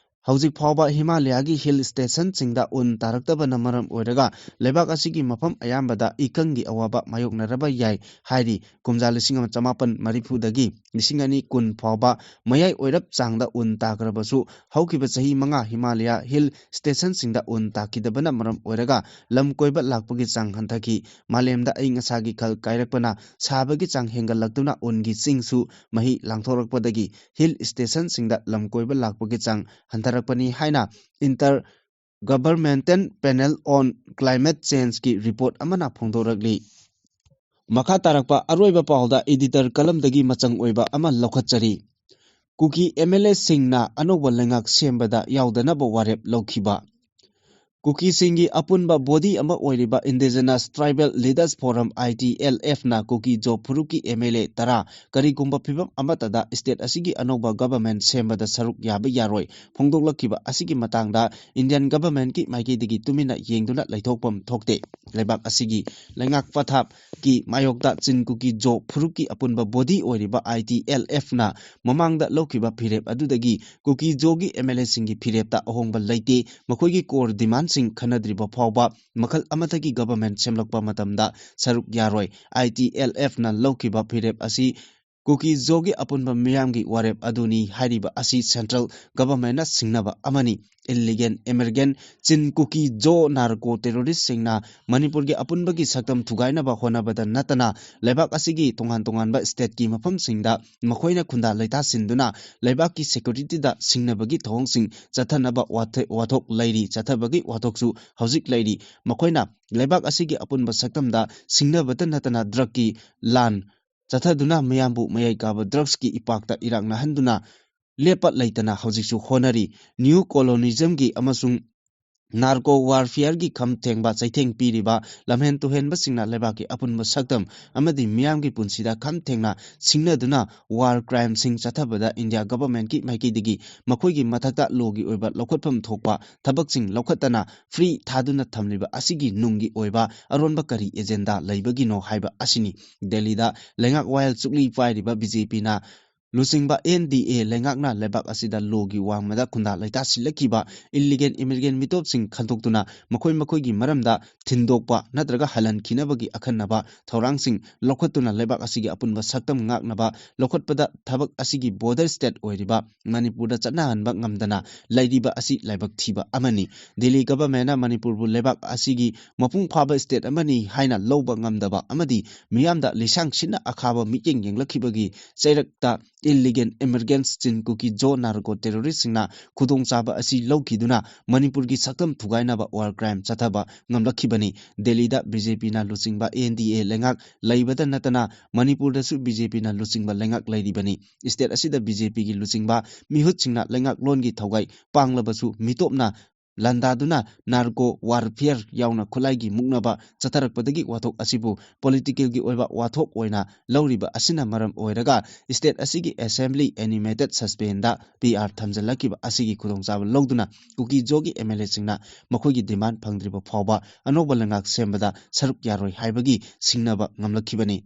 ꯍꯧꯖꯤꯛ ꯐꯥꯎꯕ ꯍꯤꯃꯥꯂꯌꯥꯒꯤ ꯍꯤꯜ ꯁ꯭ꯇꯦꯁꯟꯁꯤꯡꯗ ꯎꯟ ꯇꯥꯔꯛꯇꯕꯅ ꯃꯔꯝ ꯑꯣꯏꯔꯒ ꯂꯩꯕꯥꯛ ꯑꯁꯤꯒꯤ ꯃꯐꯝ ꯑꯌꯥꯝꯕꯗ ꯏꯀꯪꯒꯤ ꯑꯋꯥꯕ ꯃꯥꯌꯣꯛꯅꯔꯕ ꯌꯥꯏ ꯍꯥꯏꯔꯤ꯫ ꯀꯨꯝꯖꯥ ꯂꯤꯁꯤꯡ ꯑꯃ ꯆꯃꯥꯄꯟ ꯃꯔꯤꯐꯨꯗꯒꯤ ꯂꯤꯁꯤꯡ ꯑꯅꯤ ꯀꯨꯟ ꯐꯥꯎꯕ ꯃꯌꯥꯏ ꯑꯣꯏꯔꯞ ꯆꯥꯡꯗ ꯎꯟ ꯇꯥꯈ꯭ꯔꯕꯁꯨ, ꯍꯧꯈꯤꯕ ꯆꯍꯤ ꯃꯉꯥ ꯍꯤꯃꯥꯂꯌꯥ ꯍꯤꯜ ꯁ꯭ꯇꯦꯁꯟꯁꯤꯡꯗ ꯎꯟ ꯇꯥꯈꯤꯗꯕꯅ ꯃꯔꯝ ꯑꯣꯏꯔꯒ ꯂꯝ ꯀꯣꯏꯕ ꯂꯥꯛꯄꯒꯤ ꯆꯥꯡ ꯍꯟꯊꯈꯤ꯫ ꯃꯥꯂꯦꯝꯗ ꯑꯏꯪ ꯑꯁꯥꯒꯤ ꯈꯜ ꯀꯥꯏꯔꯛꯄꯅ ꯁꯥꯕꯒꯤ ꯆꯥꯡ ꯍꯦꯟꯒꯠꯂꯛꯇꯨꯅ ꯎꯟꯒꯤ ꯆꯤꯡꯁꯨ ꯃꯍꯤ ꯂꯥꯡꯊꯣꯔꯛꯄꯗꯒꯤ ꯍꯤꯜ ꯁ꯭ꯇꯦꯁꯟꯁꯤꯡꯗ ꯂꯝ ꯀꯣꯏꯕ ꯂꯥꯛꯄꯒꯤ ꯆꯥꯡ ꯍꯟꯊꯔꯛꯄꯅꯤ ꯍꯥꯏꯅ enter ꯒꯚꯔꯟꯃꯦꯟꯇꯦꯜ panel on climate ꯆꯦꯟꯖꯀꯤ report ꯑꯃꯅ ꯐꯣꯡꯗꯣꯔꯛꯂꯤ꯫ ꯃꯈꯥ ꯇꯥꯔꯛꯄ ꯑꯔꯣꯏꯕ ꯄꯥꯎꯗ ꯏꯗꯤꯇꯔ ꯀꯂꯝꯗꯒꯤ ꯃꯆꯪ ꯑꯣꯏꯕ ꯑꯃ ꯂꯧꯈꯠꯆꯔꯤ꯫ ꯀꯨꯀꯤ ꯑꯦꯝ ꯑꯦꯜ ꯑꯦꯁꯤꯡꯅ ꯑꯅꯧꯕ ꯂꯩꯉꯥꯛ ꯁꯦꯝꯕꯗ ꯌꯥꯎꯗꯅꯕ ꯋꯥꯔꯦꯞ ꯂꯧꯈꯤꯕ꯫ ꯀꯨꯀꯤꯁꯤꯡꯒꯤ ꯑꯄꯨꯟꯕ ꯕꯣꯗꯤ ꯑꯃ ꯑꯣꯏꯔꯤꯕ Indigenous Tribal Leaders Forum, I T L F, ꯅ ꯀꯨꯀꯤ ꯖꯣ ꯐꯨꯔꯨꯞꯀꯤ M L A ꯇꯔꯥ ꯀꯔꯤꯒꯨꯝꯕ ꯐꯤꯕꯝ ꯑꯃꯠꯇꯗ state ꯑꯁꯤꯒꯤ ꯑꯅꯧꯕ government ꯁꯦꯝꯕꯗ ꯁꯔꯨꯛ ꯌꯥꯕ ꯌꯥꯔꯣꯏ ꯐꯣꯡꯗꯣꯛꯂꯛꯈꯤꯕ ꯑꯁꯤꯒꯤ ꯃꯇꯥꯡꯗ Indian governmentꯀꯤ ꯃꯥꯏꯀꯩꯗꯒꯤ ꯇꯨꯃꯤꯟꯅ ꯌꯦꯡꯗꯨꯅ ꯂꯩꯊꯣꯛꯐꯝ ꯊꯣꯛꯇꯦ꯫ ꯂꯩꯕꯥꯛ ꯑꯁꯤꯒꯤ ꯂꯩꯉꯥꯛ ꯄꯊꯥꯞꯀꯤ ꯃꯥꯌꯣꯛꯇ ꯆꯤꯟ ꯀꯨꯀꯤ ꯖꯣ ꯐꯨꯔꯨꯞꯀꯤ ꯑꯄꯨꯟꯕ ꯕꯣꯗꯤ ꯑꯣꯏꯔꯤꯕ I T L F ꯅ ꯃꯃꯥꯡꯗ ꯂꯧꯈꯤꯕ ꯐꯤꯔꯦꯞ ꯑꯗꯨꯗꯒꯤ ꯀꯨꯀꯤ ꯖꯣꯒꯤ M L A ꯁꯤꯡꯒꯤ ꯐꯤꯔꯦꯞꯇ ꯑꯍꯣꯡꯕ ꯂꯩꯇꯦ꯫ ꯃꯈꯣꯏꯒꯤ core demandꯁꯤꯡ ꯈꯟꯅꯗ꯭ꯔꯤꯕ ꯐꯥꯎꯕ ꯃꯈꯜ ꯑꯃꯠꯇꯒꯤ government ꯁꯦꯝꯂꯛꯄ ꯃꯇꯝꯗ ꯁꯔꯨꯛ ꯌꯥꯔꯣꯏ꯫ I T L F ꯅ ꯂꯧꯈꯤꯕ ꯐꯤꯔꯦꯞ ꯑꯁꯤ ꯀꯨꯀꯤ ꯖꯣꯒꯤ ꯑꯄꯨꯟꯕ ꯃꯤꯌꯥꯝꯒꯤ ꯋꯥꯔꯦꯞ ꯑꯗꯨꯅꯤ ꯍꯥꯏꯔꯤꯕ ꯑꯁꯤ central governmentꯅ ꯁꯤꯡꯅꯕ ꯑꯃꯅꯤ꯫ Illegal immigrant ꯆꯤꯟ ꯀꯨꯀꯤ ꯖꯣ narco terroristꯁꯤꯡꯅ ꯃꯅꯤꯄꯨꯔꯒꯤ ꯑꯄꯨꯟꯕꯒꯤ ꯁꯛꯇꯝ ꯊꯨꯒꯥꯏꯅꯕ ꯍꯣꯠꯅꯕꯗ ꯅꯠꯇꯅ ꯂꯩꯕꯥꯛ ꯑꯁꯤꯒꯤ ꯇꯣꯉꯥꯟ ꯇꯣꯉꯥꯟꯕ stateꯀꯤ ꯃꯐꯝꯁꯤꯡꯗ ꯃꯈꯣꯏꯅ ꯈꯨꯟꯗꯥ ꯂꯩꯇꯥꯁꯤꯟꯗꯨꯅ ꯂꯩꯕꯥꯛꯀꯤ securityꯗ ꯁꯤꯡꯅꯕꯒꯤ ꯊꯧꯑꯣꯡꯁꯤꯡ ꯆꯠꯊꯅꯕ ꯋꯥꯊ-, ꯋꯥꯊꯣꯛ ꯂꯩꯔꯤ꯫ ꯆꯠꯊꯕꯒꯤ ꯋꯥꯊꯣꯛꯁꯨ ꯍꯧꯖꯤꯛ ꯂꯩꯔꯤ꯫ ꯃꯈꯣꯏꯅ ꯂꯩꯕꯥꯛ ꯑꯁꯤꯒꯤ ꯑꯄꯨꯟꯕ ꯁꯛꯇꯝꯗ ꯁꯤꯡꯅꯕꯇ ꯅꯠꯇꯅ drugꯀꯤ ꯂꯥꯟ ꯆꯠꯊꯗꯨꯅ ꯃꯤꯌꯥꯝꯕꯨ ꯃꯌꯥꯏ ꯀꯥꯕ drugsꯀꯤ ꯏꯄꯥꯛꯇ ꯏꯔꯥꯛꯅꯍꯟꯗꯨꯅ ꯂꯦꯞꯄ ꯂꯩꯇꯅ ꯍꯧꯖꯤꯛꯁꯨ ꯍꯣꯠꯅꯔꯤ꯫ Neo colonialismꯒꯤ ꯑꯃꯁꯨꯡ narco warfareꯒꯤ ꯈꯝ ꯊꯦꯡꯕ ꯆꯩꯊꯦꯡ ꯄꯤꯔꯤꯕ ꯂꯝꯍꯦꯟ ꯇꯨꯍꯦꯟꯕꯁꯤꯡꯅ ꯂꯩꯕꯥꯛꯀꯤ ꯑꯄꯨꯟꯕ ꯁꯛꯇꯝ ꯑꯃꯗꯤ ꯃꯤꯌꯥꯝꯒꯤ ꯄꯨꯟꯁꯤꯗ ꯈꯝ ꯊꯦꯡꯅ ꯁꯤꯡꯅꯗꯨꯅ war crimeꯁꯤꯡ ꯆꯠꯊꯕꯗ India governmentꯀꯤ ꯃꯥꯏꯀꯩꯗꯒꯤ ꯃꯈꯣꯏꯒꯤ ꯃꯊꯛꯇ lawꯒꯤ ꯑꯣꯏꯕ ꯂꯧꯈꯠꯐꯝ ꯊꯣꯛꯄ ꯊꯕꯛꯁꯤꯡ ꯂꯧꯈꯠꯇꯅ free ꯊꯥꯗꯨꯅ ꯊꯝꯂꯤꯕ ꯑꯁꯤꯒꯤ ꯅꯨꯡꯒꯤ ꯑꯣꯏꯕ ꯑꯔꯣꯟꯕ ꯀꯔꯤ agenda ꯂꯩꯕꯒꯤꯅꯣ ꯍꯥꯏꯕ ꯑꯁꯤꯅꯤ꯫ ꯗꯦꯜꯂꯤꯗ ꯂꯩꯉꯥꯛ ꯋꯥꯌꯦꯜ ꯆꯨꯞꯂꯤ ꯄꯥꯏꯔꯤꯕ BJPꯅ ꯂꯨꯆꯤꯡꯕ N D A ꯂꯩꯉꯥꯛꯅ ꯂꯩꯕꯥꯛ ꯑꯁꯤꯗ lawꯒꯤ ꯋꯥꯡꯃꯗ ꯈꯨꯟꯗꯥ ꯂꯩꯇꯥꯁꯤꯜꯂꯛꯈꯤꯕ illegal immigrant ꯃꯤꯇꯣꯞꯁꯤꯡ ꯈꯟꯗꯣꯛꯇꯨꯅ ꯃꯈꯣꯏ ꯃꯈꯣꯏꯒꯤ ꯃꯔꯝꯗ ꯊꯤꯟꯗꯣꯛꯄ ꯅꯠꯇ꯭ꯔꯒ ꯍꯜꯍꯟꯈꯤꯅꯕꯒꯤ ꯑꯈꯟꯅꯕ ꯊꯧꯔꯥꯡꯁꯤꯡ ꯂꯧꯈꯠꯇꯨꯅ ꯂꯩꯕꯥꯛ ꯑꯁꯤꯒꯤ ꯑꯄꯨꯟꯕ ꯁꯛꯇꯝ ꯉꯥꯛꯅꯕ ꯂꯧꯈꯠꯄꯗ ꯊꯕꯛ ꯑꯁꯤꯒꯤ border state ꯑꯣꯏꯔꯤꯕ ꯃꯅꯤꯄꯨꯔꯗ ꯆꯠꯅꯍꯟꯕ ꯉꯝꯗꯅ ꯂꯩꯔꯤꯕ ꯑꯁꯤ ꯂꯥꯏꯕꯛ ꯊꯤꯕ ꯑꯃꯅꯤ꯫ ꯗꯦꯜꯂꯤ governmentꯅ ꯃꯅꯤꯄꯨꯔꯕꯨ ꯂꯩꯕꯥꯛ ꯑꯁꯤꯒꯤ ꯃꯄꯨꯡ ꯐꯥꯕ state ꯑꯃꯅꯤ ꯍꯥꯏꯅ ꯂꯧꯕ ꯉꯝꯗꯕ ꯑꯃꯗꯤ ꯃꯤꯌꯥꯝꯗ ꯂꯤꯁꯥꯡ ꯁꯤꯟꯅ ꯑꯈꯥꯕ ꯃꯤꯠꯌꯦꯡ ꯌꯦꯡꯂꯛꯈꯤꯕꯒꯤ ꯆꯩꯔꯛꯇ illegal immigrants ꯆꯤꯟ ꯀꯨꯀꯤ ꯖꯣ narco terroristꯁꯤꯡꯅ ꯈꯨꯗꯣꯡꯆꯥꯕ ꯑꯁꯤ ꯂꯧꯈꯤꯗꯨꯅ ꯃꯅꯤꯄꯨꯔꯒꯤ ꯁꯛꯇꯝ ꯊꯨꯒꯥꯏꯅꯕ war crime ꯆꯠꯊꯕ ꯉꯝꯂꯛꯈꯤꯕꯅꯤ꯫ ꯗꯦꯜꯂꯤꯗ BJPꯅ ꯂꯨꯆꯤꯡꯕ N D A ꯂꯩꯉꯥꯛ ꯂꯩꯕꯗ ꯅꯠꯇꯅ ꯃꯅꯤꯄꯨꯔꯗꯁꯨ BJPꯅ ꯂꯨꯆꯤꯡꯕ ꯂꯩꯉꯥꯛ ꯂꯩꯔꯤꯕꯅꯤ꯫ State ꯑꯁꯤꯗ BJPꯒꯤ ꯂꯨꯆꯤꯡꯕ ꯃꯤꯍꯨꯠꯁꯤꯡꯅ ꯂꯩꯉꯥꯛꯂꯣꯟꯒꯤ ꯊꯧꯒꯥꯏ ꯄꯥꯡꯂꯕꯁꯨ ꯃꯤꯇꯣꯞꯅ ꯂꯥꯟꯗꯥꯗꯨꯅ ꯅꯥꯔꯀꯣ ꯋꯥꯔꯐꯤꯌꯔ ꯌꯥꯎꯅ ꯈꯨꯠꯂꯥꯏꯒꯤ ꯃꯨꯛꯅꯕ ꯆꯠꯊꯔꯛꯄꯗꯒꯤ ꯋꯥꯊꯣꯛ ꯑꯁꯤꯕꯨ ꯄꯣꯂꯤꯇꯤꯀꯦꯜꯒꯤ ꯑꯣꯏꯕ ꯋꯥꯊꯣꯛ ꯑꯣꯏꯅ ꯂꯧꯔꯤꯕ ꯑꯁꯤꯅ ꯃꯔꯝ ꯑꯣꯏꯔꯒ ꯁ꯭ꯇꯦꯠ ꯑꯁꯤꯒꯤ assembly animated suspend P R ꯊꯝꯖꯤꯜꯂꯛꯈꯤꯕ ꯑꯁꯤꯒꯤ ꯈꯨꯗꯣꯡꯆꯥꯕ ꯂꯧꯗꯨꯅ ꯀꯨꯀꯤ ꯖꯣꯒꯤ ꯑꯦꯝ ꯑꯦꯜ ꯑꯦꯁꯤꯡꯅ ꯃꯈꯣꯏꯒꯤ ꯗꯤꯃꯥꯟ ꯐꯪꯗ꯭ꯔꯤꯕ ꯐꯥꯎꯕ ꯑꯅꯧꯕ ꯂꯩꯉꯥꯛ ꯁꯦꯝꯕꯗ ꯁꯔꯨꯛ ꯌꯥꯔꯣꯏ ꯍꯥꯏꯕꯒꯤ ꯁꯤꯡꯅꯕ ꯉꯝꯂꯛꯈꯤꯕꯅꯤ꯫